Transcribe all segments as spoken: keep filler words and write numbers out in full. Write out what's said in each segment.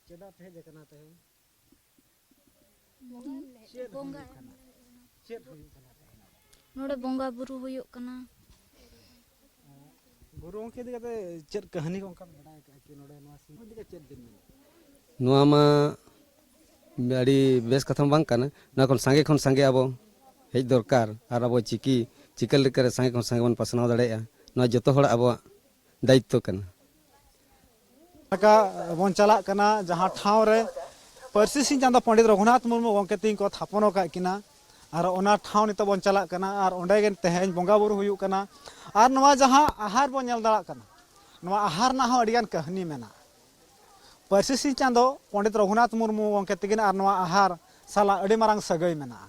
ᱪᱮᱫᱟᱜ ᱯᱮ ᱦᱮᱡ ᱟᱠᱟᱱᱟ ᱛᱮᱦᱮᱧ? ᱪᱮᱫ ᱵᱚᱸᱜᱟ ᱦᱩᱭᱩᱜ ᱠᱟᱱᱟ? ᱪᱮᱫ ᱦᱩᱭᱩᱜ ᱠᱟᱱᱟ ᱛᱮᱦᱮᱧ? ᱱᱚᱰᱮ ᱵᱚᱸᱜᱟ ᱵᱩᱨᱩ ᱦᱩᱭᱩᱜ ᱠᱟᱱᱟ᱾ ᱜᱩᱨᱩ ᱜᱚᱢᱠᱮ ᱤᱫᱤ ᱠᱟᱛᱮ ᱪᱮᱫ ᱠᱟᱹᱦᱱᱤ ᱠᱚ ᱚᱱᱠᱟ ᱵᱟᱰᱟᱭ ᱠᱟᱜᱼᱟ ᱠᱤ ᱱᱚᱰᱮ ᱱᱚᱣᱟ ᱥᱤᱝ ᱤᱫᱤ ᱠᱟᱛᱮ ᱪᱮᱫ ᱵᱤᱱ ᱢᱮᱱᱟ? ᱱᱚᱣᱟ ᱢᱟ ᱟᱹᱰᱤ ᱵᱮᱥ ᱠᱟᱛᱷᱟ ᱢᱟ ᱵᱟᱝ ᱠᱟᱱᱟ᱾ ᱱᱚᱣᱟ ᱠᱷᱚᱱ ᱥᱟᱸᱜᱮ ᱠᱷᱚᱱ ᱥᱟᱸᱜᱮ ᱟᱵᱚ ᱦᱮᱡ ᱫᱚᱨᱠᱟᱨ, ᱟᱨ ᱟᱵᱚ ᱪᱤᱠᱤ ᱪᱤᱠᱟᱹ ᱞᱮᱠᱟᱨᱮ ᱥᱟᱸᱜᱮ ᱠᱷᱚᱱ ᱥᱟᱸᱜᱮ ᱵᱚᱱ ᱯᱟᱥᱱᱟᱣ ᱫᱟᱲᱮᱭᱟᱜᱼᱟ, ᱱᱚᱣᱟ ᱡᱚᱛᱚ ᱦᱚᱲᱟᱜ ᱟᱵᱚᱣᱟᱜ ᱫᱟᱭᱤᱛᱛᱚ ᱠᱟᱱᱟ᱾ ᱞᱮᱠᱟ ᱵᱚᱱ ᱪᱟᱞᱟᱜ ᱠᱟᱱᱟ, ᱡᱟᱦᱟᱸ ᱴᱷᱟᱶ ᱨᱮ ᱯᱟᱹᱨᱥᱤ ᱥᱤᱧ ᱪᱟᱸᱫᱚ ᱯᱚᱸᱰᱤᱛ ᱨᱚᱜᱷᱩᱱᱟᱛᱷ ᱢᱩᱨᱢᱩ ᱜᱚᱢᱠᱮ ᱛᱤᱧ ᱠᱚ ᱛᱷᱟᱯᱚᱱ ᱟᱠᱟᱫ ᱠᱤᱱᱟ, ᱟᱨ ᱚᱱᱟ ᱴᱷᱟᱶ ᱱᱤᱛᱚᱜ ᱵᱚᱱ ᱪᱟᱞᱟᱜ ᱠᱟᱱᱟ, ᱟᱨ ᱚᱸᱰᱮ ᱜᱮ ᱛᱮᱦᱮᱧ ᱵᱚᱸᱜᱟ ᱵᱩᱨᱩ ᱦᱩᱭᱩᱜ ᱠᱟᱱᱟ᱾ ᱟᱨ ᱱᱚᱣᱟ ᱡᱟᱦᱟᱸ ᱟᱦᱟᱨ ᱵᱚᱱ ᱧᱮᱞ ᱫᱟᱲᱮᱭᱟᱜ ᱠᱟᱱᱟ, ᱱᱚᱣᱟ ᱟᱦᱟᱨ ᱨᱮᱱᱟᱜ ᱦᱚᱸ ᱟᱹᱰᱤᱜᱟᱱ ᱠᱟᱹᱦᱱᱤ ᱢᱮᱱᱟᱜᱼᱟ᱾ ᱯᱟᱹᱨᱥᱤ ᱥᱤᱧ ᱪᱟᱸᱫᱚ ᱯᱚᱸᱰᱤᱛ ᱨᱚᱜᱷᱩᱱᱟᱛᱷ ᱢᱩᱨᱢᱩ ᱜᱚᱢᱠᱮ ᱛᱤᱠᱤᱱ ᱟᱨ ᱱᱚᱣᱟ ᱟᱦᱟᱨ ᱥᱟᱞᱟᱜ ᱟᱹᱰᱤ ᱢᱟᱨᱟᱝ ᱥᱟᱹᱜᱟᱹᱭ ᱢᱮᱱᱟᱜᱼᱟ᱾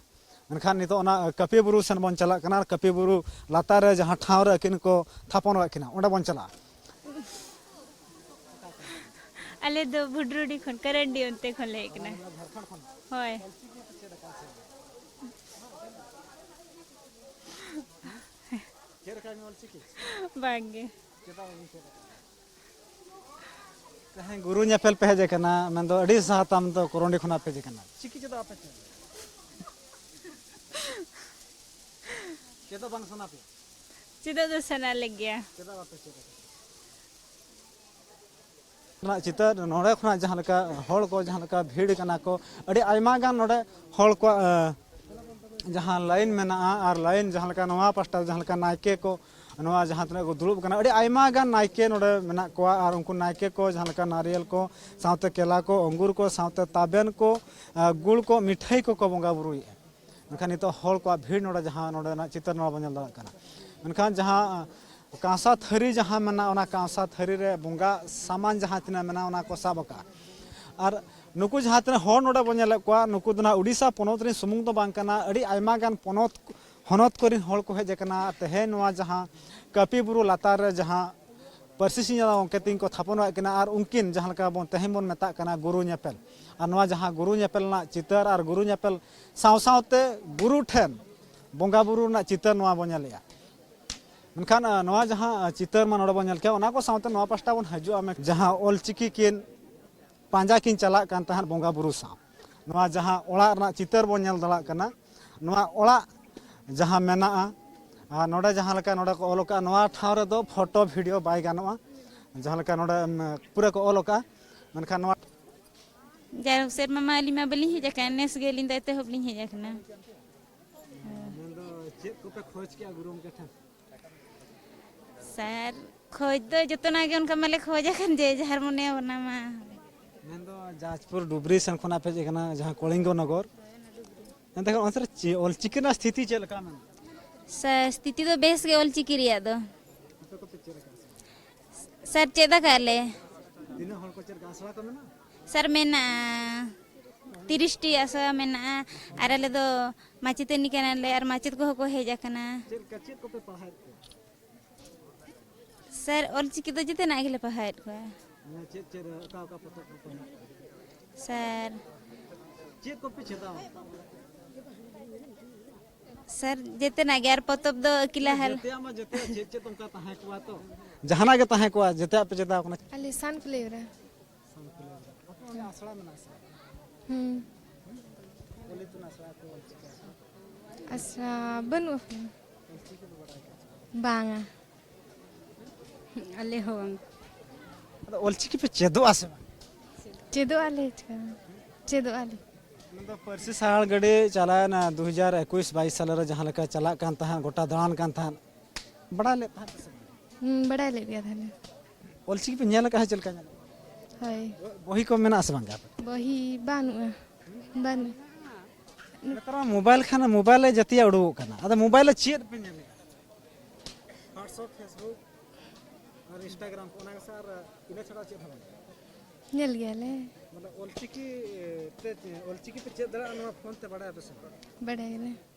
ᱢᱮᱱᱠᱷᱟᱱ ᱱᱤᱛᱚᱜ ᱚᱱᱟ ᱠᱟᱹᱯᱤ ᱵᱩᱨᱩ ᱥᱮᱱ ᱵᱚᱱ ᱪᱟᱞᱟᱜ ᱠᱟᱱᱟ, ᱟᱨ ᱠᱟᱹᱯᱤ ᱵᱩᱨᱩ ᱞᱟᱛᱟᱨ ᱨᱮ ᱡᱟᱦᱟᱸ ᱴᱷᱟᱶ ᱨᱮ ᱟᱹᱠᱤᱱ ᱠᱚ ᱛᱷᱟᱯᱚᱱ ᱟᱠᱟᱫ ᱠᱤᱱᱟ, ᱚᱸᱰᱮ ᱵᱚᱱ ᱪᱟᱞᱟᱜᱼᱟ᱾ ᱟᱞᱮ ᱫᱚ ᱵᱷᱩᱰᱨᱩᱰᱤ ᱠᱷᱚᱱ, ᱠᱟᱨᱟᱱᱰᱤ ᱚᱱᱛᱮ ᱠᱷᱚᱱ ᱞᱮ ᱦᱮᱡ ᱠᱟᱱᱟ᱾ ᱦᱳᱭ᱾ ᱵᱟᱝ ᱜᱮ᱾ ᱛᱮᱦᱮᱧ ᱜᱩᱨᱩ ᱧᱮᱯᱮᱞ ᱯᱮ ᱦᱮᱡ ᱟᱠᱟᱱᱟ, ᱢᱮᱱᱫᱚ ᱟᱹᱰᱤ ᱥᱟᱦᱟ ᱛᱟᱢ ᱫᱚ ᱠᱚᱨᱚᱱᱰᱤ ᱠᱷᱚᱱᱟᱜ ᱯᱮ ᱦᱮᱡ ᱟᱠᱟᱱᱟ᱾ ᱪᱤᱠᱤ ᱪᱮᱫᱟᱜ ᱵᱟᱯᱮ ᱪᱮᱫ? ᱪᱮᱫᱚᱜ ᱵᱟᱝ ᱥᱟᱱᱟ ᱯᱮᱭᱟ? ᱪᱮᱫᱚᱜ ᱫᱚ ᱥᱟᱱᱟ ᱞᱮ ᱜᱮᱭᱟ᱾ ᱪᱮᱫᱟᱜ ᱵᱟᱯᱮ ᱪᱮᱫ ᱟᱠᱟᱫᱟ? ᱨᱮᱱᱟᱜ ᱪᱤᱛᱟᱹᱨ ᱱᱚᱰᱮ ᱠᱷᱚᱱᱟᱜ ᱡᱟᱦᱟᱸ ᱞᱮᱠᱟ ᱦᱚᱲ ᱠᱚ ᱡᱟᱦᱟᱸ ᱞᱮᱠᱟ ᱵᱷᱤᱲ ᱠᱟᱱᱟ ᱠᱚ, ᱟᱹᱰᱤ ᱟᱭᱢᱟ ᱜᱟᱱ ᱱᱚᱰᱮ ᱦᱚᱲ ᱠᱚᱣᱟᱜ, ᱮ, ᱡᱟᱦᱟᱸ ᱞᱟᱭᱤᱱ ᱢᱮᱱᱟᱜᱼᱟ, ᱟᱨ ᱞᱟᱭᱤᱱ ᱡᱟᱦᱟᱸ ᱞᱮᱠᱟ ᱱᱚᱣᱟ ᱯᱟᱥᱴᱟ ᱡᱟᱦᱟᱸ ᱞᱮᱠᱟ ᱱᱟᱭᱠᱮ ᱠᱚ ᱱᱚᱣᱟ ᱡᱟᱦᱟᱸ ᱛᱤᱱᱟᱹᱜ ᱠᱚ ᱫᱩᱲᱩᱵ ᱠᱟᱱᱟ, ᱟᱹᱰᱤ ᱟᱭᱢᱟ ᱜᱟᱱ ᱱᱟᱭᱠᱮ ᱱᱚᱰᱮ ᱢᱮᱱᱟᱜ ᱠᱚᱣᱟ, ᱟᱨ ᱩᱱᱠᱩ ᱱᱟᱭᱠᱮ ᱠᱚ ᱡᱟᱦᱟᱸ ᱞᱮᱠᱟ ᱱᱟᱨᱤᱭᱮᱞ ᱠᱚ ᱥᱟᱶᱛᱮ ᱠᱮᱞᱟ ᱠᱚ, ᱚᱝᱜᱩᱨ ᱠᱚ ᱥᱟᱶᱛᱮ ᱛᱟᱵᱮᱱ ᱠᱚ, ᱮ, ᱜᱩᱲ ᱠᱚ, ᱢᱤᱴᱷᱟᱹᱭ ᱠᱚᱠᱚ ᱵᱚᱸᱜᱟ ᱵᱩᱨᱩᱭᱮᱫᱼᱟ᱾ ᱢᱮᱱᱠᱷᱟᱱ ᱱᱤᱛᱚᱜ ᱦᱚᱲ ᱠᱚᱣᱟᱜ ᱵᱷᱤᱲ ᱱᱚᱰᱮ ᱡᱟᱦᱟᱸ ᱱᱚᱰᱮᱱᱟᱜ ᱪᱤᱛᱟᱹᱨ ᱱᱚᱰᱮ ᱵᱚᱱ ᱧᱮᱞ ᱫᱟᱲᱮᱭᱟᱜ ᱠᱟᱱᱟ᱾ ᱢᱮᱱᱠᱷᱟᱱ ᱡᱟᱦᱟᱸ ᱠᱟᱸᱥᱟ ᱛᱷᱟᱹᱨᱤ ᱡᱟᱦᱟᱸ ᱢᱮᱱᱟᱜᱼᱟ, ᱚᱱᱟ ᱠᱟᱸᱥᱟ ᱛᱷᱟᱹᱨᱤ ᱨᱮ ᱵᱚᱸᱜᱟ ᱥᱟᱢᱟᱱ ᱡᱟᱦᱟᱸ ᱛᱤᱱᱟᱹᱜ ᱢᱮᱱᱟᱜᱼᱟ, ᱚᱱᱟ ᱠᱚ ᱥᱟᱵ ᱟᱠᱟᱫᱼᱟ᱾ ᱟᱨ ᱱᱩᱠᱩ ᱡᱟᱦᱟᱸ ᱛᱤᱱᱟᱹᱜ ᱦᱚᱲ ᱱᱚᱰᱮ ᱵᱚᱱ ᱧᱮᱞᱮᱫ ᱠᱚᱣᱟ, ᱱᱩᱠᱩ ᱫᱚ ᱱᱟᱦᱟᱜ ᱩᱰᱤᱥᱟ ᱯᱚᱱᱚᱛ ᱨᱮᱱ ᱥᱩᱢᱩᱝ ᱫᱚ ᱵᱟᱝ ᱠᱟᱱᱟ, ᱟᱹᱰᱤ ᱟᱭᱢᱟ ᱜᱟᱱ ᱯᱚᱱᱚᱛ ᱦᱚᱱᱚᱛ ᱠᱚᱨᱮᱱ ᱦᱚᱲ ᱠᱚ ᱦᱮᱡ ᱟᱠᱟᱱᱟ᱾ ᱛᱮᱦᱮᱧ ᱱᱚᱣᱟ ᱡᱟᱦᱟᱸ ᱠᱟᱹᱯᱤ ᱵᱩᱨᱩ ᱞᱟᱛᱟᱨ ᱨᱮ ᱡᱟᱦᱟᱸ ᱯᱟᱹᱨᱥᱤ ᱥᱤᱧ ᱪᱟᱸᱫᱚ ᱜᱚᱢᱠᱮ ᱛᱤᱧ ᱠᱚ ᱛᱷᱟᱯᱚᱱ ᱟᱠᱟᱫ ᱠᱤᱱᱟ, ᱟᱨ ᱩᱱᱠᱤᱱ ᱡᱟᱦᱟᱸ ᱞᱮᱠᱟ ᱵᱚᱱ ᱛᱮᱦᱮᱧ ᱵᱚᱱ ᱢᱮᱛᱟᱜ ᱠᱟᱱᱟ ᱜᱩᱨᱩ ᱧᱮᱯᱮᱞ, ᱟᱨ ᱱᱚᱣᱟ ᱡᱟᱦᱟᱸ ᱜᱩᱨᱩ ᱧᱮᱯᱮᱞ ᱨᱮᱱᱟᱜ ᱪᱤᱛᱟᱹᱨ ᱟᱨ ᱜᱩᱨᱩ ᱧᱮᱯᱮᱞ ᱥᱟᱶ ᱥᱟᱶᱛᱮ ᱜᱩᱨᱩ ᱴᱷᱮᱱ ᱵᱚᱸᱜᱟ ᱵᱩᱨᱩ ᱨᱮᱱᱟᱜ ᱪᱤᱛᱟᱹᱨ ᱱᱚᱣᱟ ᱵᱚᱱ ᱧᱮᱞᱮᱜᱼᱟ᱾ ᱢᱮᱱᱠᱷᱟᱱ, ᱟ, ᱱᱚᱣᱟ ᱡᱟᱦᱟᱸ, ᱟ, ᱪᱤᱛᱟᱹᱨ ᱢᱟ ᱱᱚᱰᱮ ᱵᱚᱱ ᱧᱮᱞ ᱠᱮᱜᱼᱟ, ᱚᱱᱟ ᱠᱚ ᱥᱟᱶᱛᱮ ᱱᱚᱣᱟ ᱯᱟᱥᱴᱟ ᱵᱚᱱ ᱦᱤᱡᱩᱜᱼᱟ, ᱢᱮ-, ᱡᱟᱦᱟᱸ ᱚᱞ ᱪᱤᱠᱤ ᱠᱤᱱ ᱯᱟᱸᱡᱟ ᱠᱤᱱ ᱪᱟᱞᱟᱜ ᱠᱟᱱ ᱛᱟᱦᱮᱸᱫ ᱵᱚᱸᱜᱟ ᱵᱩᱨᱩ ᱥᱟᱶ᱾ ᱱᱚᱣᱟ ᱡᱟᱦᱟᱸ ᱚᱲᱟᱜ ᱨᱮᱱᱟᱜ ᱪᱤᱛᱟᱹᱨ ᱵᱚᱱ ᱧᱮᱞ ᱫᱟᱲᱮᱭᱟᱜ ᱠᱟᱱᱟ, ᱱᱚᱣᱟ ᱚᱲᱟᱜ ᱡᱟᱦᱟᱸ ᱢᱮᱱᱟᱜᱼᱟ, ᱟᱨ ᱱᱚᱰᱮ ᱡᱟᱦᱟᱸ ᱞᱮᱠᱟ ᱱᱚᱰᱮ ᱠᱚ ᱚᱞ ᱟᱠᱟᱫᱼᱟ, ᱱᱚᱣᱟ ᱴᱷᱟᱶ ᱨᱮᱫᱚ ᱯᱷᱳᱴᱳ ᱵᱷᱤᱰᱤᱭᱳ ᱵᱟᱭ ᱜᱟᱱᱚᱜᱼᱟ᱾ ᱡᱟᱦᱟᱸ ᱞᱮᱠᱟ ᱱᱚᱰᱮ, ᱩᱢ, ᱯᱩᱨᱟᱹ ᱠᱚ ᱚᱞ ᱟᱠᱟᱫᱼᱟ, ᱢᱮᱱᱠᱷᱟᱱ ᱱᱚᱣᱟ ᱡᱟᱭᱦᱳᱠ, ᱥᱮᱨᱢᱟ ᱢᱟ ᱟᱹᱞᱤᱧ ᱢᱟ ᱵᱟᱹᱞᱤᱧ ᱦᱮᱡ ᱟᱠᱟᱱ, ᱱᱮᱥ ᱜᱮ ᱟᱹᱞᱤᱧ ᱫᱚ ᱮᱛᱚᱦᱚᱵ ᱞᱤᱧ ᱦᱮᱡ ᱟᱠᱟᱱᱟ᱾ ᱢᱮᱱᱫᱚ ᱪᱮᱫ ᱠᱚᱯᱮ ᱠᱷᱚᱡᱽ ᱠᱮᱜᱼᱟ ᱜᱩᱨᱩ ᱜᱚᱢᱠᱮ ᱴᱷᱮᱱ? ᱥᱟᱨ, ᱠᱷᱚᱡᱽ ᱫᱚ ᱡᱚᱛᱚᱱᱟᱜ ᱜᱮ ᱚᱱᱠᱟ ᱢᱟᱞᱮ ᱠᱷᱚᱡᱽ ᱟᱠᱟᱱ ᱡᱮ ᱡᱟᱦᱟᱨ ᱢᱚᱱᱮ ᱚᱱᱟ ᱢᱟ᱾ ᱢᱮᱱᱫᱚ ᱡᱟᱡᱽᱯᱩᱨ ᱰᱩᱵᱽᱨᱤ ᱥᱮᱱ ᱠᱷᱚᱱᱟᱜ ᱯᱮ ᱦᱮᱡ ᱟᱠᱟᱱᱟ, ᱡᱟᱦᱟᱸ ᱠᱚᱞᱤᱝᱜᱚ ᱱᱚᱜᱚᱨ᱾ ᱮᱱᱛᱮ ᱠᱷᱟᱱ ᱚᱱᱛᱮ ᱨᱮ ᱪᱮ-, ᱚᱞᱪᱤᱠᱤ ᱨᱮᱱᱟᱜ ᱥᱛᱷᱤᱛᱤ ᱪᱮᱫ ᱞᱮᱠᱟ ᱢᱮᱱᱟᱜᱼᱟ? ᱥᱟᱨ, ᱥᱛᱷᱤᱛᱤ ᱫᱚ ᱵᱮᱥ ᱜᱮ ᱚᱞᱪᱤᱠᱤ ᱨᱮᱭᱟᱜ ᱫᱚ᱾ ᱟᱯᱮ ᱠᱚᱯᱮ ᱪᱮᱫ ᱟᱠᱟᱫᱼᱟ ᱥᱮ ᱵᱟᱝ? ᱥᱟᱨ, ᱪᱮᱫ ᱟᱠᱟᱫ ᱞᱮ᱾ ᱛᱤᱱᱟᱹᱜ ᱦᱚᱲ ᱠᱚ ᱪᱮᱫ ᱟᱠᱟᱫᱼᱟ? ᱟᱥᱲᱟ ᱠᱚ ᱢᱮᱱᱟᱜᱼᱟ? ᱥᱟᱨ, ᱢᱮᱱᱟᱜᱼᱟ, ᱛᱤᱨᱤᱥ ᱴᱤ ᱟᱥᱲᱟ ᱢᱮᱱᱟᱜᱼᱟ᱾ ᱟᱨ ᱟᱞᱮ ᱫᱚ ᱢᱟᱪᱮᱛᱟᱹᱱᱤ ᱠᱟᱱᱟᱞᱮ ᱟᱨ ᱢᱟᱪᱮᱫ ᱠᱚᱦᱚᱸ ᱠᱚ ᱦᱮᱡ ᱟᱠᱟᱱᱟ᱾ ᱪᱮᱫ ᱞᱮᱠᱟ, ᱪᱮᱫ ᱠᱚᱯᱮ ᱯᱟᱲᱦᱟᱣᱮᱫ ᱠᱚᱣᱟ? ᱥᱟᱨ, ᱚᱞᱪᱤᱠᱤ ᱫᱚ ᱡᱮᱛᱮᱱᱟᱜ ᱜᱮᱞᱮ ᱯᱟᱲᱦᱟᱣᱮᱫ ᱠᱚᱣᱟ᱾ ᱢᱟᱱᱮ ᱪᱮᱫ ᱪᱮᱫ, ᱚᱠᱟ ᱚᱠᱟ ᱯᱚᱛᱚᱵ ᱠᱚ ᱯᱟᱲᱦᱟᱣᱮᱫ ᱠᱚᱣᱟ? ᱥᱟᱨ᱾ ᱪᱮᱫ ᱠᱚᱯᱮ ᱪᱮᱫᱟ? ᱥᱟᱨ, ᱡᱮᱛᱮᱱᱟᱜ ᱜᱮ, ᱟᱨ ᱯᱚᱛᱚᱵ ᱫᱚ ᱟᱹᱠᱤᱞᱟ ᱦᱟᱞ- ᱡᱮᱛᱮᱭᱟᱜ ᱢᱟ ᱡᱮᱛᱮᱭᱟᱜ, ᱪᱮᱫ ᱪᱮᱫ ᱚᱱᱠᱟ ᱛᱟᱦᱮᱸ ᱠᱚᱜᱼᱟ ᱛᱚ? ᱡᱟᱦᱟᱱᱟᱜ ᱜᱮ ᱛᱟᱦᱮᱸ ᱠᱚᱜᱼᱟ, ᱡᱮᱛᱮᱭᱟᱜ ᱯᱮ ᱪᱮᱫᱟ ᱠᱟᱱᱟ᱾ ᱟᱞᱮ ᱥᱟᱱ ᱠᱩᱞᱮᱵᱽ ᱨᱮ᱾ ᱟᱯᱮ ᱚᱸᱰᱮ ᱟᱥᱲᱟ ᱢᱮᱱᱟᱜᱼᱟ ᱥᱮ? ᱦᱩᱸ᱾ ᱚᱞ ᱤᱛᱩᱱ ᱟᱥᱲᱟ ᱠᱚ, ᱚᱞᱪᱤᱠᱤ ᱟᱥᱲᱟ? ᱟᱥᱲᱟ ᱵᱟᱹᱱᱩᱜᱼᱟ᱾ ᱚᱞᱪᱤᱠᱤ ᱫᱚ ᱵᱟᱲᱟᱭ ᱜᱮᱭᱟ ᱥᱮ ᱵᱟᱝ? ᱵᱟᱝᱟ᱾ ᱟᱞᱮ ᱦᱚᱸ ᱵᱟᱝ᱾ ᱟᱫᱚ ᱚᱞᱪᱤᱠᱤ ᱯᱮ ᱪᱮᱫᱚᱜᱼᱟ ᱥᱮ ᱵᱟᱝ? ᱪᱮᱫᱚᱜ ᱟᱞᱮ, ᱪᱤᱠᱟᱹ ᱪᱮᱫᱚᱜ ᱟᱞᱮ᱾ ᱢᱮᱱᱫᱚ ᱯᱟᱹᱨᱥᱤ ᱥᱟᱦᱟᱲ ᱜᱟᱹᱰᱤ ᱪᱟᱞᱟᱣᱮᱱᱟ ᱫᱩ ᱦᱟᱡᱟᱨ ᱮᱠᱩᱥ ᱵᱟᱭᱤᱥ ᱥᱟᱞ ᱨᱮ ᱡᱟᱦᱟᱸ ᱞᱮᱠᱟ ᱪᱟᱞᱟᱜ ᱠᱟᱱ ᱛᱟᱦᱮᱸᱫ, ᱜᱚᱴᱟ ᱫᱟᱬᱟᱱ ᱠᱟᱱ ᱛᱟᱦᱮᱸᱫ, ᱵᱟᱲᱟᱭ ᱞᱮᱫ ᱛᱟᱦᱮᱸᱫ ᱯᱮ ᱥᱮ ᱵᱟᱝ? ᱦᱩᱸ, ᱵᱟᱲᱟᱭ ᱞᱮᱫ ᱜᱮᱭᱟ ᱛᱟᱦᱞᱮ᱾ ᱚᱞᱪᱤᱠᱤ ᱯᱮ ᱧᱮᱞ ᱟᱠᱟᱫᱼᱟ, ᱪᱮᱫ ᱞᱮᱠᱟ ᱧᱮᱞᱚᱜᱼᱟ? ᱦᱳᱭ᱾ ᱵᱚᱦᱤ ᱠᱚ ᱢᱮᱱᱟᱜᱼᱟ ᱥᱮ ᱵᱟᱝ ᱜᱮ ᱟᱯᱮ? ᱵᱚᱦᱤ ᱵᱟᱹᱱᱩᱜᱼᱟ, ᱵᱟᱹᱱᱩᱜ᱾ ᱱᱮᱛᱟᱨ ᱢᱟ ᱢᱳᱵᱟᱭᱤᱞ ᱠᱷᱟᱱ, ᱢᱳᱵᱟᱭᱤᱞ ᱨᱮ ᱡᱟᱹᱛᱤᱭᱟᱜ ᱩᱰᱩᱠᱚᱜ ᱠᱟᱱᱟ᱾ ᱟᱫᱚ ᱢᱳᱵᱟᱭᱤᱞ ᱨᱮ ᱪᱮᱫ ᱯᱮ ᱧᱮᱞᱮᱫᱼᱟ? WhatsApp, Facebook ᱟᱨ Instagram ᱠᱚ, ᱚᱱᱟ ᱜᱮ ᱥᱮ, ᱟᱨ ᱤᱱᱟᱹ ᱪᱷᱟᱲᱟ ᱪᱮᱫ ᱦᱚᱸ ᱵᱟᱝ? ᱧᱮᱞ ᱜᱮᱭᱟᱞᱮ᱾ ᱢᱟᱱᱮ ᱚᱞᱪᱤᱠᱤ ᱛᱮ, ᱚᱞᱪᱤᱠᱤ ᱯᱮ ᱪᱮᱫ ᱫᱟᱲᱮᱭᱟᱜᱼᱟ ᱱᱚᱣᱟ ᱯᱷᱳᱱ ᱛᱮ, ᱵᱟᱲᱟᱭᱟᱯᱮ ᱥᱮ ᱵᱟᱝ? ᱵᱟᱲᱟᱭᱟᱞᱮ᱾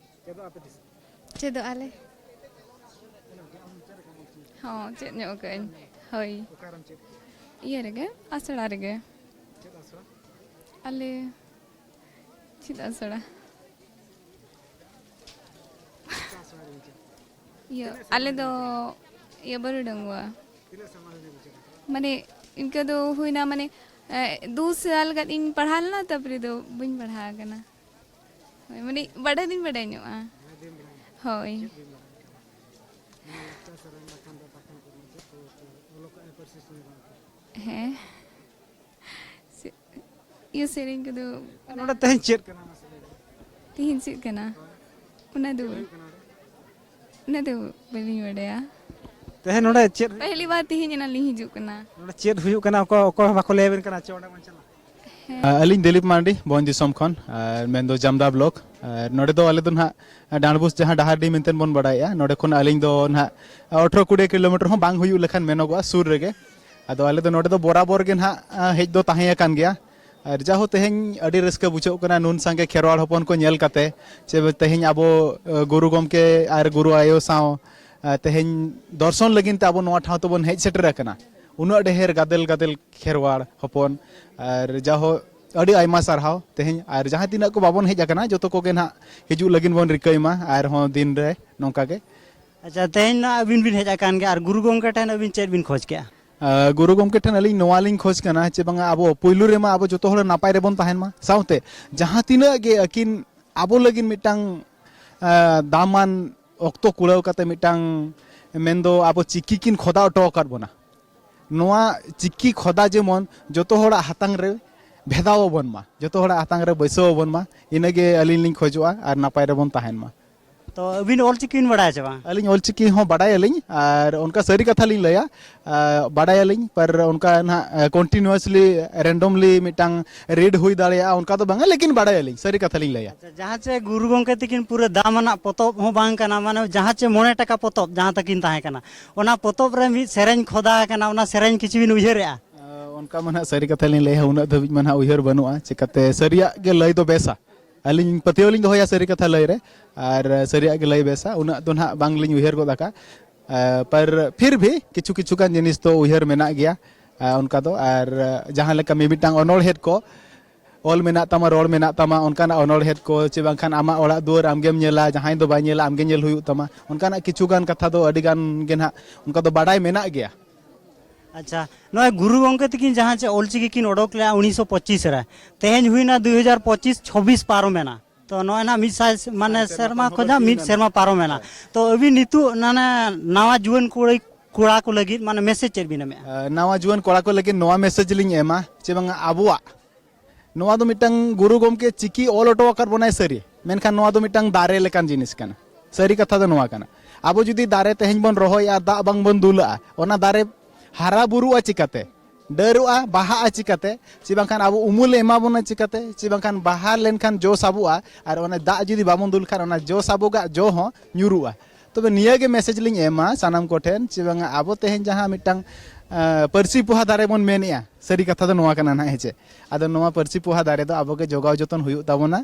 ᱪᱮᱫᱚᱜ ᱟᱯᱮ ᱛᱤᱥ? ᱪᱮᱫᱚᱜ ᱟᱞᱮ᱾ ᱦᱚᱸ, ᱪᱮᱫ ᱧᱚᱜ ᱟᱠᱟᱫᱟᱹᱧ᱾ ᱦᱳᱭ᱾ ᱚᱠᱟᱨᱮᱢ ᱪᱮᱫ ᱠᱮᱫᱟ? ᱤᱭᱟᱹ ᱨᱮᱜᱮ, ᱟᱥᱲᱟ ᱨᱮᱜᱮ᱾ ᱪᱮᱫ ᱟᱥᱲᱟ? ᱟᱞᱮ ᱪᱮᱫ ᱟᱥᱲᱟ? ᱚᱠᱟ ᱟᱥᱲᱟ ᱨᱮᱢ ᱪᱮᱫ ᱠᱮᱫᱟ? ᱤᱭᱟᱹ, ᱛᱤᱱᱟᱹᱜ ᱥᱮᱨᱢᱟ ᱟᱞᱮ ᱫᱚ ᱦᱩᱭᱱᱟ? ᱤᱭᱟᱹ, ᱵᱟᱹᱨᱩ ᱰᱟᱺᱜᱩᱣᱟ᱾ ᱛᱤᱱᱟᱹᱜ ᱥᱮᱨᱢᱟ ᱦᱩᱭᱱᱟ ᱵᱤᱱ ᱪᱮᱫ ᱟᱠᱟᱫᱟ? ᱢᱟᱱᱮ, ᱤᱱᱠᱟᱹ ᱫᱚ ᱦᱩᱭᱱᱟ, ᱢᱟᱱᱮ, ᱮ, ᱫᱩ ᱥᱟᱞ ᱜᱟᱱ ᱤᱧ ᱯᱟᱲᱦᱟᱣ ᱞᱮᱱᱟ, ᱛᱟᱨᱯᱚᱨᱮ ᱫᱚ ᱵᱟᱹᱧ ᱯᱟᱲᱦᱟᱣ ᱟᱠᱟᱱᱟ᱾ ᱦᱳᱭ, ᱢᱟᱱᱮ ᱵᱟᱰᱟᱭ ᱫᱚᱧ ᱵᱟᱰᱟᱭ ᱧᱚᱜᱼᱟ᱾ ᱦᱳᱭ᱾ ᱦᱮᱸ᱾ ᱥᱮ-, ᱤᱭᱟᱹ, ᱥᱮᱨᱮᱧ ᱠᱚᱫᱚ ᱱᱚᱰᱮ ᱛᱮᱦᱮᱧ ᱪᱮᱫ ᱠᱟᱱᱟ, ᱢᱟᱥᱮ ᱞᱟᱹᱭ ᱢᱮ? ᱛᱤᱦᱤᱧ ᱪᱮᱫ ᱠᱟᱱᱟ? ᱚᱱᱟ ᱫᱚ ᱪᱮᱫ ᱦᱩᱭᱩᱜ ᱠᱟᱱᱟ ᱱᱚᱰᱮ? ᱚᱱᱟ ᱫᱚ ᱵᱟᱹᱞᱤᱧ ᱵᱟᱰᱟᱭᱟ᱾ ᱛᱮᱦᱮᱧ ᱱᱚᱰᱮ ᱪᱮᱫ ᱦᱩᱭᱩᱜ ᱯᱟᱹᱦᱞᱤ ᱵᱟᱨ ᱛᱤᱦᱤᱧ ᱮᱱᱟ ᱞᱤᱧ ᱦᱤᱡᱩᱜ ᱠᱟᱱᱟ᱾ ᱱᱚᱰᱮ ᱪᱮᱫ ᱦᱩᱭᱩᱜ ᱠᱟᱱᱟ, ᱚᱠᱚᱭ, ᱚᱠᱚᱭ ᱦᱚᱸ ᱵᱟᱠᱚ ᱞᱟᱹᱭ ᱟᱵᱮᱱ ᱠᱟᱱᱟ ᱪᱮ ᱚᱸᱰᱮ ᱵᱚᱱ ᱪᱟᱞᱟᱜᱼᱟ? ᱦᱮᱸ᱾ ᱟᱹᱞᱤᱧ ᱫᱤᱞᱤᱯ ᱢᱟᱨᱰᱤ, ᱵᱷᱚᱸᱡᱽ ᱫᱤᱥᱚᱢ ᱠᱷᱚᱱ, ᱟᱨ ᱢᱮᱱᱫᱚ ᱡᱟᱢᱫᱟ ᱵᱞᱚᱠ᱾ ᱟᱨ ᱱᱚᱰᱮ ᱫᱚ ᱟᱞᱮ ᱫᱚ ᱱᱟᱦᱟᱜ ᱰᱟᱸᱰᱵᱩᱥ, ᱡᱟᱦᱟᱸ ᱰᱟᱦᱟᱨᱰᱤ ᱢᱮᱱᱛᱮ ᱵᱚᱱ ᱵᱟᱲᱟᱭᱮᱜᱼᱟ, ᱱᱚᱰᱮ ᱠᱷᱚᱱ ᱟᱹᱞᱤᱧ ᱫᱚ ᱱᱟᱦᱟᱜ ᱟᱴᱷᱨᱚ ᱠᱩᱲᱤ ᱠᱤᱞᱳᱢᱤᱴᱟᱨ ᱦᱚᱸ ᱵᱟᱝ ᱦᱩᱭᱩᱜ ᱞᱮᱠᱷᱟᱱ ᱢᱮᱱᱚᱜᱚᱜᱼᱟ, ᱥᱩᱨ ᱨᱮᱜᱮ᱾ ᱟᱫᱚ ᱟᱞᱮ ᱫᱚ ᱱᱚᱰᱮ ᱫᱚ ᱵᱚᱨᱟᱵᱚᱨ ᱜᱮ ᱱᱟᱦᱟᱜ, ᱟ, ᱦᱮᱡ ᱫᱚ ᱛᱟᱦᱮᱸ ᱟᱠᱟᱱ ᱜᱮᱭᱟ᱾ ᱟᱨ ᱡᱟᱦᱳ, ᱛᱮᱦᱮᱧ ᱟᱹᱰᱤ ᱨᱟᱹᱥᱠᱟᱹ ᱵᱩᱡᱷᱟᱹᱜ ᱠᱟᱱᱟ ᱱᱩᱱ ᱥᱟᱸᱜᱮ ᱠᱷᱮᱨᱣᱟᱲ ᱦᱚᱯᱚᱱ ᱠᱚ ᱧᱮᱞ ᱠᱟᱛᱮ, ᱪᱮ ᱛᱮᱦᱮᱧ ᱟᱵᱚ, ᱟ, ᱜᱩᱨᱩ ᱜᱚᱢᱠᱮ ᱟᱨ ᱜᱩᱨᱩ ᱟᱭᱳ ᱥᱟᱶ, ᱟ, ᱛᱮᱦᱮᱧ ᱫᱚᱨᱥᱚᱱ ᱞᱟᱹᱜᱤᱫ ᱛᱮ ᱟᱵᱚ ᱱᱚᱣᱟ ᱴᱷᱟᱶ ᱛᱮᱵᱚᱱ ᱦᱮᱡ ᱥᱮᱴᱮᱨ ᱟᱠᱟᱱᱟ᱾ ᱩᱱᱟᱹᱜ ᱰᱷᱮᱨ ᱜᱟᱫᱮᱞ ᱜᱟᱫᱮᱞ ᱠᱷᱮᱨᱣᱟᱲ ᱦᱚᱯᱚᱱ, ᱟᱨ ᱡᱟᱦᱳ, ᱟᱹᱰᱤ ᱟᱭᱢᱟ ᱥᱟᱨᱦᱟᱣ ᱛᱮᱦᱮᱧ᱾ ᱟᱨ ᱡᱟᱦᱟᱸ ᱛᱤᱱᱟᱹᱜ ᱠᱚ ᱵᱟᱵᱚᱱ ᱦᱮᱡ ᱟᱠᱟᱱᱟ, ᱡᱚᱛᱚ ᱠᱚᱜᱮ ᱱᱟᱦᱟᱜ ᱦᱤᱡᱩᱜ ᱞᱟᱹᱜᱤᱫ ᱵᱚᱱ ᱨᱤᱠᱟᱹᱭ ᱢᱟ ᱟᱨᱦᱚᱸ ᱫᱤᱱ ᱨᱮ ᱱᱚᱝᱠᱟ ᱜᱮ᱾ ᱟᱪᱪᱷᱟ, ᱛᱮᱦᱮᱧ ᱱᱟᱜ ᱟᱹᱵᱤᱱ ᱵᱤᱱ ᱦᱮᱡ ᱟᱠᱟᱱ ᱜᱮᱭᱟ, ᱟᱨ ᱜᱩᱨᱩ ᱜᱚᱢᱠᱮ ᱴᱷᱮᱱ ᱟᱹᱵᱤᱱ ᱪᱮᱫ ᱵᱤᱱ ᱠᱷᱚᱡᱽ ᱠᱮᱜᱼᱟ? ᱟᱨ ᱜᱩᱨᱩ ᱜᱚᱢᱠᱮ ᱴᱷᱮᱱ ᱟᱹᱞᱤᱧ ᱱᱚᱣᱟ ᱞᱤᱧ ᱠᱷᱚᱡᱽ ᱠᱟᱱᱟ ᱪᱮ ᱵᱟᱝᱟ, ᱟᱵᱚ ᱯᱩᱭᱞᱩ ᱨᱮᱢᱟ ᱟᱵᱚ ᱡᱚᱛᱚ ᱦᱚᱲ ᱱᱟᱯᱟᱭ ᱨᱮᱵᱚᱱ ᱛᱟᱦᱮᱱ ᱢᱟ, ᱥᱟᱶᱛᱮ ᱡᱟᱦᱟᱸ ᱛᱤᱱᱟᱹᱜ ᱜᱮ ᱟᱹᱠᱤᱱ ᱟᱵᱚ ᱞᱟᱹᱜᱤᱫ ᱢᱤᱫᱴᱟᱝ, ᱟ, ᱫᱟᱢᱟᱱ ᱚᱠᱛᱚ ᱠᱩᱲᱟᱹᱣ ᱠᱟᱛᱮ ᱢᱤᱫᱴᱟᱝ, ᱢᱮᱱᱫᱚ ᱟᱵᱚ ᱪᱤᱠᱤ ᱠᱤᱱ ᱠᱷᱚᱫᱟ ᱦᱚᱴᱚ ᱟᱠᱟᱫ ᱵᱚᱱᱟ, ᱱᱚᱣᱟ ᱪᱤᱠᱤ ᱠᱷᱚᱫᱟ ᱡᱮᱢᱚᱱ ᱡᱚᱛᱚ ᱦᱚᱲᱟᱜ ᱦᱟᱛᱟᱝ ᱨᱮ ᱵᱷᱮᱫᱟᱣ ᱟᱵᱚᱱ ᱢᱟ, ᱡᱚᱛᱚ ᱦᱚᱲᱟᱜ ᱦᱟᱛᱟᱝ ᱨᱮ ᱵᱟᱹᱭᱥᱟᱹᱣ ᱟᱵᱚᱱ ᱢᱟ, ᱤᱱᱟᱹᱜᱮ ᱟᱹᱞᱤᱧ ᱞᱤᱧ ᱠᱷᱚᱡᱚᱜᱼᱟ ᱟᱨ ᱱᱟᱯᱟᱭ ᱨᱮᱵᱚᱱ ᱛᱟᱦᱮᱱ ᱢᱟ᱾ ᱛᱚ ᱟᱹᱵᱤᱱ ᱚᱞ ᱪᱤᱠᱤ ᱵᱤᱱ ᱵᱟᱲᱟᱭᱟ ᱪᱮ ᱵᱟᱝ? ᱟᱹᱞᱤᱧ ᱚᱞ ᱪᱤᱠᱤ ᱦᱚᱸ ᱵᱟᱰᱟᱭᱟᱞᱤᱧ ᱟᱨ ᱚᱱᱠᱟ ᱥᱟᱹᱨᱤ ᱠᱟᱛᱷᱟ ᱞᱤᱧ ᱞᱟᱹᱭᱟ, ᱟᱨ ᱵᱟᱰᱟᱭᱟᱞᱤᱧ, ᱯᱟᱨ ᱚᱱᱠᱟ ᱱᱟᱦᱟᱜ continuously, randomly ᱢᱤᱫᱴᱟᱝ read ᱦᱩᱭ ᱫᱟᱲᱮᱭᱟᱜᱼᱟ, ᱚᱱᱠᱟ ᱫᱚ ᱵᱟᱝᱟ, ᱞᱮᱠᱤᱱ ᱵᱟᱰᱟᱭᱟᱞᱤᱧ, ᱥᱟᱹᱨᱤ ᱠᱟᱛᱷᱟ ᱞᱤᱧ ᱞᱟᱹᱭᱟ᱾ ᱟᱪᱪᱷᱟ, ᱡᱟᱦᱟᱸ ᱪᱮ ᱜᱩᱨᱩ ᱜᱚᱢᱠᱮ ᱛᱟᱹᱠᱤᱱ ᱯᱩᱨᱟᱹ ᱫᱟᱢ ᱟᱱᱟᱜ ᱯᱚᱛᱚᱵ ᱦᱚᱸ ᱵᱟᱝ ᱠᱟᱱᱟ, ᱢᱟᱱᱮ ᱡᱟᱦᱟᱸ ᱪᱮ ᱢᱚᱬᱮ ᱴᱟᱠᱟ ᱯᱚᱛᱚᱵ ᱡᱟᱦᱟᱸ ᱛᱟᱹᱠᱤᱱ ᱛᱟᱦᱮᱸ ᱠᱟᱱᱟ, ᱚᱱᱟ ᱯᱚᱛᱚᱵ ᱨᱮ ᱢᱤᱫ ᱥᱮᱨᱮᱧ ᱠᱷᱚᱫᱟ ᱟᱠᱟᱱᱟ, ᱚᱱᱟ ᱥᱮᱨᱮᱧ ᱠᱤᱪᱷᱩ ᱵᱤᱱ ᱩᱭᱦᱟᱹᱨᱮᱜᱼᱟ? ᱟᱨ ᱚᱱᱠᱟ ᱢᱟ ᱱᱟᱦᱟᱜ ᱥᱟᱹᱨᱤ ᱠᱟᱛᱷᱟ ᱞᱤᱧ ᱞᱟᱹᱭᱟ, ᱩᱱᱟᱹᱜ ᱫᱷᱟᱹᱵᱤᱡ ᱢᱟ ᱱᱟᱦᱟᱜ ᱩᱭᱦᱟᱹᱨ ᱵᱟᱹᱱᱩᱜᱼᱟ, ᱪᱤᱠᱟᱛᱮ ᱥᱟᱹᱨᱤᱭᱟᱜ ᱜᱮ ᱞᱟᱹᱭ ᱫᱚ ᱵᱮᱥᱟ᱾ ᱟᱹᱞᱤᱧ ᱯᱟᱹᱛᱭᱟᱹᱣ ᱞᱤᱧ ᱫᱚᱦᱚᱭᱟ ᱥᱟᱹᱨᱤ ᱠᱟᱛᱷᱟ ᱞᱟᱹᱭ ᱨᱮ, ᱟᱨ ᱥᱟᱹᱨᱤᱭᱟᱜ ᱜᱮ ᱞᱟᱹᱭ ᱵᱮᱥᱟ, ᱩᱱᱟᱹᱜ ᱫᱚ ᱱᱟᱦᱟᱜ ᱵᱟᱝᱞᱤᱧ ᱩᱭᱦᱟᱹᱨ ᱜᱚᱫ ᱟᱠᱟᱫ᱾ ᱟᱨ ᱯᱷᱤᱨ ᱵᱷᱤ ᱠᱤᱪᱷᱩ ᱠᱤᱪᱷᱩ ᱜᱟᱱ ᱡᱤᱱᱤᱥ ᱫᱚ ᱩᱭᱦᱟᱹᱨ ᱢᱮᱱᱟᱜ ᱜᱮᱭᱟ᱾ ᱟᱨ ᱚᱱᱠᱟ ᱫᱚ, ᱟᱨ ᱡᱟᱦᱟᱸ ᱞᱮᱠᱟ ᱢᱤᱢᱤᱫᱴᱟᱝ ᱚᱱᱚᱬᱦᱮᱫ ᱠᱚ, ᱚᱞ ᱢᱮᱱᱟᱜ ᱛᱟᱢᱟ, ᱨᱚᱲ ᱢᱮᱱᱟᱜ ᱛᱟᱢᱟ, ᱚᱱᱠᱟᱱᱟᱜ ᱚᱱᱚᱬᱦᱮᱫ ᱠᱚ ᱪᱮ ᱵᱟᱝᱠᱷᱟᱱ ᱟᱢᱟᱜ ᱚᱲᱟᱜ ᱫᱩᱣᱟᱹᱨ ᱟᱢᱜᱮᱢ ᱧᱮᱞᱟ, ᱡᱟᱦᱟᱸᱭ ᱫᱚ ᱵᱟᱭ ᱧᱮᱞᱟ, ᱟᱢᱜᱮ ᱧᱮᱞ ᱦᱩᱭᱩᱜ ᱛᱟᱢᱟ, ᱚᱱᱠᱟᱱᱟᱜ ᱠᱤᱪᱷᱩ ᱜᱟᱱ ᱠᱟᱛᱷᱟ ᱫᱚ ᱟᱹᱰᱤ ᱜᱟᱱ ᱜᱮ ᱱᱟᱦᱟᱜ ᱚᱱᱠᱟ ᱫᱚ ᱵᱟᱰᱟᱭ ᱢᱮᱱᱟᱜ ᱜᱮᱭᱟ᱾ ᱟᱪᱪᱷᱟ, ᱱᱚᱜᱼᱚᱭ ᱜᱩᱨᱩ ᱜᱚᱢᱠᱮ ᱛᱟᱹᱠᱤᱱ ᱡᱟᱦᱟᱸ ᱪᱮ ᱚᱞᱪᱤᱠᱤ ᱠᱤᱱ ᱚᱰᱚᱠ ᱞᱮᱜᱼᱟ ᱩᱱᱤᱥᱥᱚ ᱯᱚᱸᱪᱤᱥ ᱨᱮ, ᱛᱮᱦᱮᱧ ᱦᱩᱭᱱᱟ ᱫᱩ ᱦᱟᱡᱟᱨ ᱯᱚᱸᱪᱤᱥ, ᱪᱷᱚᱵᱵᱤᱥ ᱯᱟᱨᱚᱢᱮᱱᱟ᱾ ᱛᱚ ᱱᱚᱜᱼᱚᱭ ᱱᱟᱜ ᱢᱤᱫ ᱥᱟᱭ ᱢᱟᱱᱮ ᱥᱮᱨᱢᱟ ᱥᱮᱨᱢᱟ ᱠᱷᱚᱱ ᱠᱷᱚᱱᱟᱜ ᱵᱟᱹᱲᱛᱤ ᱢᱤᱫ ᱮᱱᱟ᱾ ᱥᱮᱨᱢᱟ ᱯᱟᱨᱚᱢᱮᱱᱟ᱾ ᱦᱳᱭ᱾ ᱛᱚ ᱟᱹᱵᱤᱱ ᱱᱤᱛᱚᱜ ᱱᱟᱱᱟ ᱱᱟᱣᱟ ᱡᱩᱣᱟᱹᱱ ᱠᱩᱲᱤ ᱠᱚᱲᱟ ᱠᱚ ᱞᱟᱹᱜᱤᱫ ᱢᱟᱱᱮ ᱢᱮᱥᱮᱡᱽ ᱪᱮᱫ ᱵᱤᱱ ᱮᱢᱮᱜᱼᱟ? ᱟ, ᱱᱟᱣᱟ ᱡᱩᱣᱟᱹᱱ ᱠᱚᱲᱟ ᱠᱚ ᱞᱟᱹᱜᱤᱫ ᱱᱚᱣᱟ ᱢᱮᱥᱮᱡᱽ ᱞᱤᱧ ᱮᱢᱟ ᱪᱮ ᱵᱟᱝᱟ, ᱟᱵᱚᱣᱟᱜ ᱱᱚᱣᱟ ᱫᱚ ᱢᱤᱫᱴᱟᱝ ᱜᱩᱨᱩ ᱜᱚᱢᱠᱮ ᱪᱤᱠᱤ ᱚᱞ ᱦᱚᱴᱚ ᱟᱠᱟᱫ ᱵᱚᱱᱟᱭ ᱥᱟᱹᱨᱤ, ᱢᱮᱱᱠᱷᱟᱱ ᱱᱚᱣᱟ ᱫᱚ ᱢᱤᱫᱴᱟᱝ ᱫᱟᱨᱮ ᱞᱮᱠᱟᱱ ᱡᱤᱱᱤᱥ ᱠᱟᱱᱟ᱾ ᱥᱟᱹᱨᱤ ᱠᱟᱛᱷᱟ ᱫᱚ ᱱᱚᱣᱟ ᱠᱟᱱᱟ, ᱟᱵᱚ ᱡᱩᱫᱤ ᱫᱟᱨᱮ ᱛᱮᱦᱮᱧ ᱵᱚᱱ ᱨᱚᱦᱚᱭᱟ, ᱫᱟᱜ ᱵᱟᱝ ᱵᱚᱱ ᱫᱩᱞᱟᱜᱼᱟ, ᱚᱱᱟ ᱫᱟᱨᱮ ᱦᱟᱨᱟ ᱵᱩᱨᱩᱜᱼᱟ ᱪᱤᱠᱟᱹᱛᱮ? ᱰᱟᱹᱨᱚᱜᱼᱟ, ᱵᱟᱦᱟᱜᱼᱟ ᱪᱤᱠᱟᱹᱛᱮ? ᱪᱮ ᱵᱟᱝᱠᱷᱟᱱ ᱟᱵᱚ ᱩᱢᱩᱞᱮ ᱮᱢᱟ ᱵᱚᱱᱟ ᱪᱤᱠᱟᱹᱛᱮ? ᱪᱮ ᱵᱟᱝᱠᱷᱟᱱ ᱵᱟᱦᱟ ᱞᱮᱱᱠᱷᱟᱱ ᱡᱚ ᱥᱟᱵᱚᱜᱼᱟ, ᱟᱨ ᱚᱱᱟ ᱫᱟᱜ ᱡᱩᱫᱤ ᱵᱟᱵᱚᱱ ᱫᱩᱞ ᱠᱷᱟᱱ ᱚᱱᱟ ᱡᱚ ᱥᱟᱵᱚᱜᱟᱜ ᱡᱚ ᱦᱚᱸ ᱧᱩᱨᱩᱜᱼᱟ᱾ ᱛᱚᱵᱮ ᱱᱤᱭᱟᱹ ᱜᱮ ᱢᱮᱥᱮᱡᱽ ᱞᱤᱧ ᱮᱢᱟ ᱥᱟᱱᱟᱢ ᱠᱚᱴᱷᱮᱱ ᱪᱮ ᱵᱟᱝᱟ, ᱟᱵᱚ ᱛᱮᱦᱮᱧ ᱡᱟᱦᱟᱸ ᱢᱤᱫᱴᱟᱝ, ᱟ, ᱯᱟᱹᱨᱥᱤ ᱯᱚᱦᱟ ᱫᱟᱨᱮ ᱵᱚᱱ ᱢᱮᱱᱮᱜᱼᱟ, ᱥᱟᱹᱨᱤ ᱠᱟᱛᱷᱟ ᱫᱚ ᱱᱚᱣᱟ ᱠᱟᱱᱟ ᱱᱟᱦᱟᱜ, ᱦᱮᱸ ᱪᱮ? ᱟᱫᱚ ᱱᱚᱣᱟ ᱯᱟᱹᱨᱥᱤ ᱯᱚᱦᱟ ᱫᱟᱨᱮ ᱫᱚ ᱟᱵᱚ ᱜᱮ ᱡᱚᱜᱟᱣ ᱡᱚᱛᱚᱱ ᱦᱩᱭᱩᱜ ᱛᱟᱵᱚᱱᱟ,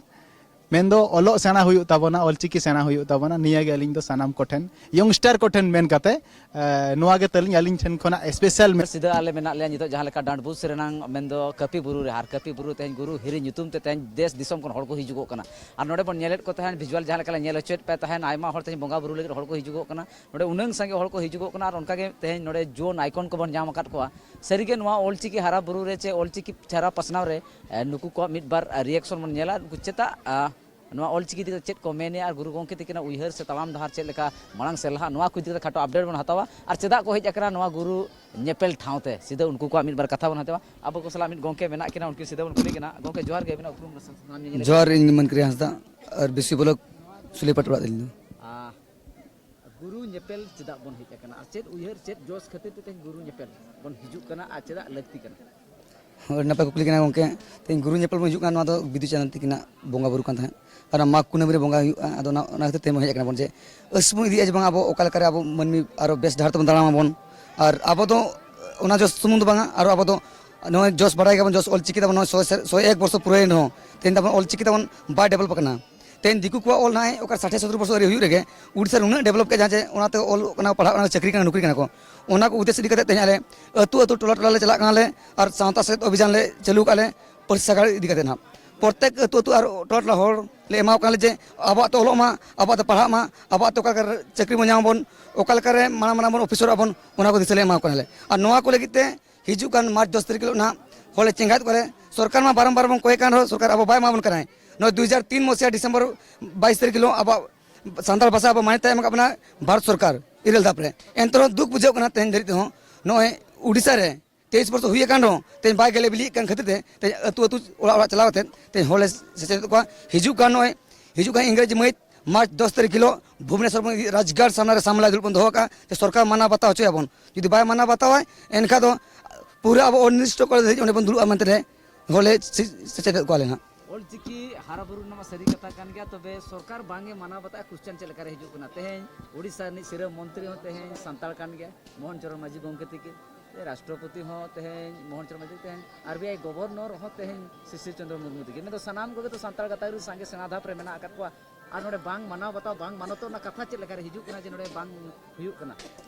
ᱢᱮᱱᱫᱚ ᱚᱞᱚᱜ ᱥᱮᱬᱟ ᱦᱩᱭᱩᱜ ᱛᱟᱵᱚᱱᱟ, ᱚᱞᱪᱤᱠᱤ ᱥᱮᱬᱟ ᱦᱩᱭᱩᱜ ᱛᱟᱵᱚᱱᱟ᱾ ᱱᱤᱭᱟᱹ ᱜᱮ ᱟᱹᱞᱤᱧ ᱫᱚ ᱥᱟᱱᱟᱢ ᱠᱚᱴᱷᱮᱱ, ᱭᱚᱝᱥᱴᱟᱨ ᱠᱚᱴᱷᱮᱱ ᱢᱮᱱ ᱠᱟᱛᱮ, ᱮ, ᱱᱚᱣᱟ ᱜᱮ ᱛᱟᱹᱞᱤᱧ ᱟᱹᱞᱤᱧ ᱴᱷᱮᱱ ᱠᱷᱚᱱᱟᱜ ᱥᱯᱮᱥᱟᱞ ᱢᱮ- ᱥᱤᱫᱷᱟᱹ ᱟᱞᱮ ᱢᱮᱱᱟᱜ ᱞᱮᱭᱟ ᱱᱤᱛᱚᱜ ᱡᱟᱦᱟᱸ ᱞᱮᱠᱟ ᱰᱟᱸᱰᱵᱩᱥ ᱨᱮᱱᱟᱝ, ᱢᱮᱱᱫᱚ ᱠᱟᱹᱯᱤ ᱵᱩᱨᱩ ᱨᱮ, ᱟᱨ ᱠᱟᱹᱯᱤ ᱵᱩᱨᱩ ᱛᱮᱦᱮᱧ ᱜᱩᱨᱩ ᱦᱤᱨᱤ ᱧᱩᱛᱩᱢ ᱛᱮ ᱛᱮᱦᱮᱧ ᱫᱮᱥ ᱫᱤᱥᱚᱢ ᱠᱷᱚᱱ ᱦᱚᱲ ᱠᱚ ᱦᱤᱡᱩᱜᱚᱜ ᱠᱟᱱᱟ᱾ ᱟᱨ ᱱᱚᱰᱮ ᱵᱚᱱ ᱧᱮᱞᱮᱫ ᱠᱚ ᱛᱟᱦᱮᱸᱫ, ᱵᱷᱤᱡᱩᱣᱟᱞ ᱡᱟᱦᱟᱸ ᱞᱮᱠᱟ ᱞᱮ ᱧᱮᱞ ᱦᱚᱪᱚᱭᱮᱫ ᱯᱮ ᱛᱟᱦᱮᱸᱫ, ᱟᱭᱢᱟ ᱦᱚᱲ ᱛᱮᱦᱮᱧ ᱵᱚᱸᱜᱟ ᱵᱩᱨᱩ ᱞᱟᱹᱜᱤᱫ ᱦᱚᱲ ᱠᱚ ᱦᱤᱡᱩᱜᱚᱜ ᱠᱟᱱᱟ᱾ ᱱᱚᱰᱮ ᱩᱱᱟᱹᱝ ᱥᱟᱸᱜᱮ ᱦᱚᱲ ᱠᱚ ᱦᱤᱡᱩᱜᱚᱜ ᱠᱟᱱᱟ, ᱟᱨ ᱚᱱᱠᱟᱜᱮ ᱛᱮᱦᱮᱧ ᱱᱚᱰᱮ ᱡᱩᱣᱟᱹᱱ ᱟᱭᱠᱚᱱ ᱠᱚᱵᱚᱱ ᱧᱟᱢ ᱟᱠᱟᱫ ᱠᱚᱣᱟ᱾ ᱥᱟᱹᱨᱤᱜᱮ ᱱᱚᱣᱟ ᱚᱞᱪᱤᱠᱤ ᱦᱟᱨᱟ ᱵᱩᱨᱩ ᱨᱮ ᱪᱮ ᱚᱞᱪᱤᱠᱤ ᱪᱟᱨᱟ ᱯᱟᱥᱱᱟᱣ ᱨᱮ, ᱮ, ᱱᱩᱠᱩ ᱠᱚᱣᱟᱜ ᱢᱤᱫ ᱵᱟᱨ, ᱮ, ᱨᱤᱭᱮᱠᱥᱚᱱ ᱵᱚᱱ ᱧᱮᱞᱟ, ᱩᱱᱠᱩ ᱪᱮᱫᱟᱜ, ᱟ, ᱱᱚᱣᱟ ᱚᱞᱪᱤᱠᱤ ᱤᱫᱤ ᱠᱟᱛᱮ ᱪᱮᱫ ᱠᱚ ᱢᱮᱱᱮᱜᱼᱟ, ᱟᱨ ᱜᱩᱨᱩ ᱜᱚᱢᱠᱮ ᱛᱟᱹᱠᱤᱱᱟᱜ ᱩᱭᱦᱟᱹᱨ ᱥᱮ ᱛᱟᱲᱟᱢ ᱰᱟᱦᱟᱨ ᱪᱮᱫ ᱞᱮᱠᱟ ᱢᱟᱲᱟᱝ ᱥᱮᱫ ᱞᱟᱦᱟᱜ, ᱱᱚᱣᱟ ᱠᱚ ᱤᱫᱤ ᱠᱟᱛᱮ ᱠᱷᱟᱴᱚ ᱟᱯᱰᱮᱴ ᱵᱚᱱ ᱦᱟᱛᱟᱣᱟ᱾ ᱟᱨ ᱪᱮᱫᱟᱜ ᱠᱚ ᱦᱮᱡ ᱟᱠᱟᱱᱟ ᱱᱚᱣᱟ ᱜᱩᱨᱩ ᱧᱮᱯᱮᱞ ᱴᱷᱟᱶ ᱛᱮ, ᱥᱤᱫᱷᱟᱹ ᱩᱱᱠᱩ ᱠᱚᱣᱟᱜ ᱢᱤᱫ ᱵᱟᱨ ᱠᱟᱛᱷᱟ ᱵᱚᱱ ᱦᱟᱛᱟᱣᱟ᱾ ᱟᱵᱚ ᱠᱚ ᱥᱟᱞᱟᱜ ᱢᱤᱫ ᱜᱚᱢᱠᱮ ᱢᱮᱱᱟᱜ ᱠᱤᱱᱟ, ᱩᱱᱠᱤᱱ ᱥᱤᱫᱷᱟᱹ ᱵᱚᱱ ᱠᱩᱞᱤ ᱠᱤᱱᱟ᱾ ᱜᱚᱢᱠᱮ, ᱡᱚᱦᱟᱨ ᱜᱮ, ᱟᱹᱵᱤᱱᱟᱜ ᱩᱯᱨᱩᱢ ᱥᱟᱱᱟᱢ ᱧᱮᱧᱮᱞᱤᱭᱟᱹ ᱡᱚᱦᱟᱨ, ᱤᱧ ᱢᱟᱹᱱᱠᱨᱤ ᱦᱟᱸᱥᱫᱟ, ᱟᱨ ᱵᱤᱥᱤ ᱵᱞᱚᱠ ᱥᱩᱞᱤᱯᱟᱴ ᱚᱲᱟᱜ ᱛᱟᱹᱞᱤᱧ ᱫᱚ᱾ ᱟᱦ, ᱜᱩᱨᱩ ᱧᱮᱯᱮᱞ ᱪᱮᱫᱟᱜ ᱵᱚᱱ ᱦᱮᱡ ᱟᱠᱟᱱᱟ, ᱟᱨ ᱪᱮᱫ ᱩᱭᱦᱟᱹᱨ, ᱪᱮᱫ ᱡᱚᱥ ᱠᱷᱟᱹᱛᱤᱨ ᱛᱮ ᱛᱮᱦᱮᱧ ᱜᱩᱨᱩ ᱧᱮᱯᱮᱞ ᱵᱚᱱ ᱦᱤᱡᱩᱜ ᱠᱟᱱᱟ, ᱟᱨ ᱪᱮᱫᱟᱜ ᱞᱟᱹᱠᱛᱤ ᱠᱟᱱᱟ? ᱦᱳᱭ, ᱟᱹᱰᱤ ᱱᱟᱯᱟᱭ ᱠᱩᱠᱞᱤ ᱠᱟᱱᱟ ᱜᱚᱢᱠᱮ᱾ ᱛᱮᱦᱮᱧ ᱜᱩᱨᱩ ᱧᱮᱯᱮᱞ ᱵᱚᱱ ᱦᱤᱡᱩᱜ ᱠᱟᱱᱟ, ᱱᱚᱣᱟ ᱫᱚ ᱵᱤᱫᱩ ᱪᱟᱸᱫᱟᱱ ᱛᱟᱹᱠᱤᱱᱟᱜ ᱵᱚᱸᱜᱟ ᱵᱩᱨᱩ ᱠᱟᱱ ᱛᱟᱦᱮᱸᱫ᱾ ᱟᱨ ᱚᱱᱟ ᱢᱟᱜᱽ ᱠᱩᱱᱟᱹᱢᱤ ᱨᱮ ᱵᱚᱸᱜᱟ ᱦᱩᱭᱩᱜᱼᱟ, ᱟᱫᱚ ᱚᱱᱟ, ᱚᱱᱟ ᱠᱷᱟᱹᱛᱤᱨ ᱛᱮ ᱦᱮᱡ ᱟᱠᱟᱱᱟ ᱵᱚᱱ, ᱡᱮ ᱟᱹᱥ ᱵᱚᱱ ᱤᱫᱤᱭᱟ ᱡᱮ ᱵᱟᱝ ᱟᱵᱚ ᱚᱠᱟ ᱞᱮᱠᱟᱨᱮ ᱟᱵᱚ ᱢᱟᱹᱱᱢᱤ ᱟᱨᱚ ᱵᱮᱥ ᱰᱟᱦᱟᱨ ᱛᱮᱵᱚᱱ ᱛᱟᱲᱟᱢ ᱟᱵᱚᱱ᱾ ᱟᱨ ᱟᱵᱚ ᱫᱚ ᱚᱱᱟ ᱡᱚᱥ ᱥᱩᱢᱩᱝ ᱫᱚ ᱵᱟᱝᱟ, ᱟᱨᱚ ᱟᱵᱚ ᱫᱚ ᱱᱚᱜᱼᱚᱭ ᱡᱚᱥ ᱵᱟᱲᱟᱭ ᱜᱮᱭᱟᱵᱚᱱ, ᱡᱚᱥ ᱚᱞ ᱪᱤᱠᱤ ᱛᱟᱵᱚᱱ ᱱᱚᱜᱼᱚᱭ ᱥᱚᱭ ᱥᱮ-, ᱥᱚᱭ ᱮᱠ ᱵᱚᱨᱥᱚ ᱯᱩᱨᱟᱹᱭᱮᱱ ᱨᱮᱦᱚᱸ ᱛᱮᱦᱮᱧ ᱛᱟᱵᱚᱱ ᱚᱞ ᱪᱤᱠᱤ ᱛᱟᱵᱚᱱ ᱵᱟᱭ ᱰᱮᱵᱷᱞᱚᱯ ᱟᱠᱟᱱᱟ᱾ ᱛᱮᱦᱮᱧ ᱫᱤᱠᱩ ᱠᱚᱣᱟᱜ ᱚᱞ ᱱᱟᱦᱟᱜ ᱚᱠᱟ ᱥᱟᱴᱷᱮ ᱥᱚᱛᱛᱚᱨ ᱵᱚᱨᱥᱚ ᱟᱹᱣᱨᱤ ᱦᱩᱭᱩᱜ ᱨᱮᱜᱮ ᱩᱲᱤᱥᱥᱟ ᱨᱮ ᱩᱱᱟᱹᱜ ᱰᱮᱵᱷᱞᱚᱯ ᱠᱮᱫᱟ, ᱡᱟᱦᱟᱸ ᱡᱮ ᱚᱱᱟᱛᱮ ᱚᱞ ᱠᱟᱱᱟ, ᱯᱟᱲᱦᱟᱜ ᱠᱟᱱᱟ, ᱪᱟᱹᱠᱨᱤ ᱠᱟᱱᱟ, ᱱᱚᱠᱨᱤ ᱠᱟᱱᱟ ᱠᱚ᱾ ᱚᱱᱟ ᱠᱚ ᱩᱫᱽᱫᱮᱥᱥᱚ ᱤᱫᱤ ᱠᱟᱛᱮ ᱛᱮᱦᱮᱧ ᱟᱞᱮ ᱟᱹᱛᱩ ᱟᱹᱛᱩ, ᱴᱚᱞᱟ ᱴᱚᱞᱟ ᱞᱮ ᱪᱟᱞᱟᱜ ᱠᱟᱱᱟ ᱞᱮ, ᱟᱨ ᱥᱟᱶᱛᱟ ᱥᱮᱪᱮᱫ ᱚᱵᱷᱤᱡᱟᱱ ᱞᱮ ᱪᱟᱹᱞᱩ ᱠᱟᱜᱼᱟ ᱞᱮ, ᱯᱟᱹᱨᱥᱤ ᱥᱟᱜᱟᱲ ᱤᱫᱤ ᱠᱟᱛᱮ ᱱᱟᱦᱟᱜ᱾ ᱯᱨᱚᱛᱮᱠ ᱟᱹᱛᱩ ᱟᱹᱛᱩ ᱟᱨ ᱴᱚᱞᱟ ᱴᱚᱞᱟ ᱦᱚᱲ ᱞᱮ ᱮᱢᱟᱣ ᱠᱟᱱᱟ ᱡᱮ ᱟᱵᱚᱣᱟᱜ ᱛᱮ ᱚᱞᱚᱜ ᱢᱟ, ᱟᱵᱚᱣᱟᱜ ᱛᱮ ᱯᱟᱲᱦᱟᱜ ᱢᱟ, ᱟᱵᱚᱣᱟᱜ ᱛᱮ ᱚᱠᱟ ᱞᱮᱠᱟᱨᱮ ᱪᱟᱹᱠᱨᱤ ᱵᱚᱱ ᱧᱟᱢ ᱟᱵᱚᱱ, ᱚᱠᱟ ᱞᱮᱠᱟᱨᱮ ᱢᱟᱲᱟᱝ ᱢᱟᱲᱟᱝ ᱵᱚᱱ ᱚᱯᱷᱤᱥᱟᱨᱚᱜ ᱟᱵᱚᱱ, ᱚᱱᱟ ᱠᱚ ᱫᱤᱥᱟᱹ ᱞᱮ ᱮᱢᱟᱣ ᱠᱟᱱᱟᱞᱮ᱾ ᱟᱨ ᱱᱚᱣᱟ ᱠᱚ ᱞᱟᱹᱜᱤᱫ ᱛᱮ ᱦᱤᱡᱩᱜ ᱠᱟᱱ ᱢᱟᱨᱪ ᱫᱚᱥ ᱛᱟᱹᱨᱤᱠᱷ ᱦᱤᱞᱳᱜ ᱱᱟᱦᱟᱜ ᱦᱚᱲ ᱞᱮ ᱪᱮᱸᱜᱷᱟᱣᱮᱫ ᱠᱚᱣᱟ ᱞᱮ᱾ ᱥᱚᱨᱠᱟᱨ ᱢᱟ ᱵᱟᱨᱚᱢ ᱵᱟᱨᱚᱢ ᱵᱚᱱ ᱠᱚᱭᱮ ᱠᱟᱱ ᱨᱮᱦᱚᱸ ᱥᱚᱨᱠᱟᱨ ᱟᱵᱚ ᱵᱟᱭ ᱮᱢᱟ ᱵᱚᱱ ᱠᱟᱱᱟᱭ᱾ ᱱᱚᱣᱟ ᱫᱩ ᱦᱟᱡᱟᱨ ᱛᱤᱱ ᱢᱚᱥᱤᱦᱟ ᱰᱤᱥᱮᱢᱵᱚᱨ ᱵᱟᱭᱤᱥ ᱛᱟᱹᱨᱤᱠᱷ ᱦᱤᱞᱳᱜ ᱟᱵᱚᱣᱟᱜ ᱥᱟᱱᱛᱟᱲ ᱵᱷᱟᱥᱟ ᱟᱵᱚ ᱢᱟᱱᱭᱚᱛᱟ ᱮᱢ ᱟᱠᱟᱫ ᱵᱚᱱᱟ ᱵᱷᱟᱨᱚᱛ ᱥᱚᱨᱠᱟᱨ ᱤᱨᱟᱹᱞ ᱫᱷᱟᱯ ᱨᱮ᱾ ᱮᱱᱛᱮ ᱨᱮᱦᱚᱸ ᱫᱩᱠ ᱵᱩᱡᱷᱟᱹᱜ ᱠᱟᱱᱟ ᱛᱮᱦᱮᱧ ᱫᱷᱟᱹᱨᱤᱡ ᱛᱮᱦᱚᱸ ᱱᱚᱜᱼᱚᱭ ᱩᱰᱤᱥᱟ ᱨᱮ ᱛᱮᱭᱤᱥ ᱵᱚᱨᱥᱚ ᱦᱩᱭ ᱟᱠᱟᱱ ᱨᱮᱦᱚᱸ ᱛᱮᱦᱮᱧ ᱵᱟᱭ ᱜᱮᱞᱮ ᱵᱤᱞᱤᱭᱮᱫ ᱠᱟᱱ ᱠᱷᱟᱹᱛᱤᱨ ᱛᱮ ᱛᱮᱦᱮᱧ ᱟᱹᱛᱩ ᱟᱹᱛᱩ ᱚᱲᱟᱜ ᱚᱲᱟᱜ ᱪᱟᱞᱟᱣ ᱠᱟᱛᱮ ᱛᱮᱦᱮᱧ ᱦᱚᱲ ᱞᱮ ᱥᱮᱪᱮᱫᱮᱫ ᱠᱚᱣᱟ᱾ ᱦᱤᱡᱩᱜ ᱠᱟᱱ ᱱᱚᱜᱼᱚᱭ ᱦᱤᱡᱩᱜ ᱠᱟᱱ ᱤᱝᱨᱮᱡᱤ ᱢᱟᱹᱦᱤᱛ ᱢᱟᱨᱪ ᱫᱚᱥ ᱛᱟᱹᱨᱤᱠᱷ ᱦᱤᱞᱳᱜ ᱵᱷᱩᱵᱽᱱᱮᱥᱚᱨ ᱵᱚᱱ ᱤᱫᱤ, ᱨᱟᱡᱽᱜᱟᱲ ᱥᱟᱢᱱᱟ ᱨᱮ ᱥᱟᱢᱞᱟ ᱫᱩᱲᱩᱵ ᱵᱚᱱ ᱫᱚᱦᱚ ᱠᱟᱜᱼᱟ ᱡᱮ ᱥᱚᱨᱠᱟᱨ ᱢᱟᱱᱟᱣ ᱵᱟᱛᱟᱣ ᱦᱚᱪᱚᱭᱟᱵᱚᱱ᱾ ᱡᱩᱫᱤ ᱵᱟᱭ ᱢᱟᱱᱟᱣ ᱵᱟᱛᱟᱣᱟᱭ ᱮᱱᱠᱷᱟᱱ ᱫᱚ ᱯᱩᱨᱟᱹ ᱟᱵᱚ ᱚᱱᱤᱨᱫᱤᱥᱴᱚ ᱠᱟᱞ ᱫᱷᱟᱹᱨᱤᱡ ᱚᱸᱰᱮ ᱵᱚᱱ ᱫᱩᱲᱩᱵᱼᱟ ᱢᱮᱱᱛᱮ ᱦᱚᱲ ᱞᱮ ᱥᱮ-, ᱥᱮᱪᱮᱫᱮᱫ ᱠᱚᱣᱟ ᱞᱮ ᱱᱟᱦᱟᱜ᱾ ᱚᱞᱪᱤᱠᱤ ᱦᱟᱨᱟ ᱵᱩᱨᱩ ᱨᱮᱱᱟᱜ ᱢᱟ ᱥᱟᱹᱨᱤ ᱠᱟᱛᱷᱟ ᱠᱟᱱ ᱜᱮᱭᱟ, ᱛᱚᱵᱮ ᱥᱚᱨᱠᱟᱨ ᱵᱟᱝ ᱮ ᱢᱟᱱᱟᱣ ᱵᱟᱛᱟᱣ ᱠᱚᱥᱪᱟᱱ ᱪᱮᱫ ᱞᱮᱠᱟ ᱨᱮ ᱦᱤᱡᱩᱜ ᱠᱟᱱᱟ? ᱛᱮᱦᱮᱧ ᱳᱰᱤᱥᱟ ᱨᱤᱱᱤᱡ ᱥᱤᱨᱟᱹ ᱢᱚᱱᱛᱨᱤ ᱦᱚᱸ ᱛᱮᱦᱮᱧ ᱥᱟᱱᱛᱟᱲ ᱠᱟᱱ ᱜᱮᱭᱟ, ᱢᱳᱦᱚᱱ ᱪᱚᱨᱚᱬ ᱢᱟᱹᱡᱷᱤ ᱜᱚᱢᱠᱮ ᱛᱤᱠᱤᱱ, ᱨᱟᱥᱴᱨᱚᱯᱚᱛᱤ ᱦᱚᱸ ᱛᱮᱦᱮᱧ ᱢᱳᱦᱚᱱ ᱪᱚᱨᱚᱬ ᱢᱟᱹᱡᱷᱤ, ᱛᱮᱦᱮᱧ ᱟᱨ ᱵᱤ ᱟᱭ ᱜᱚᱵᱷᱚᱨᱱᱚᱨ ᱦᱚᱸ ᱛᱮᱦᱮᱧ ᱥᱤᱥᱤᱨ ᱪᱚᱱᱫᱨᱚ ᱢᱩᱨᱢᱩ ᱛᱤᱠᱤᱱ᱾ ᱢᱮᱱᱫᱚ ᱥᱟᱱᱟᱢ ᱠᱚᱜᱮ ᱛᱚ ᱥᱟᱱᱛᱟᱲ ᱜᱟᱛᱟᱠ ᱨᱮᱱ ᱥᱟᱸᱜᱮ ᱥᱮᱬᱟ ᱫᱷᱟᱯ ᱨᱮ ᱢᱮᱱᱟᱜ ᱟᱠᱟᱫ ᱠᱚᱣᱟ, ᱟᱨ ᱱᱚᱰᱮ ᱵᱟᱝ ᱢᱟᱱᱟᱣ ᱵᱟᱛᱟᱣ, ᱵᱟᱝ ᱢᱟᱱᱚᱛᱚᱜ ᱨᱮᱱᱟᱜ ᱠᱟᱛᱷᱟ ᱪᱮᱫ ᱞᱮᱠᱟ ᱨᱮ ᱦᱤᱡᱩᱜ ᱠᱟᱱᱟ ᱡᱮ ᱱᱚᱰᱮ ᱵᱟᱝ ᱦᱩᱭᱩᱜ ᱠᱟᱱᱟ?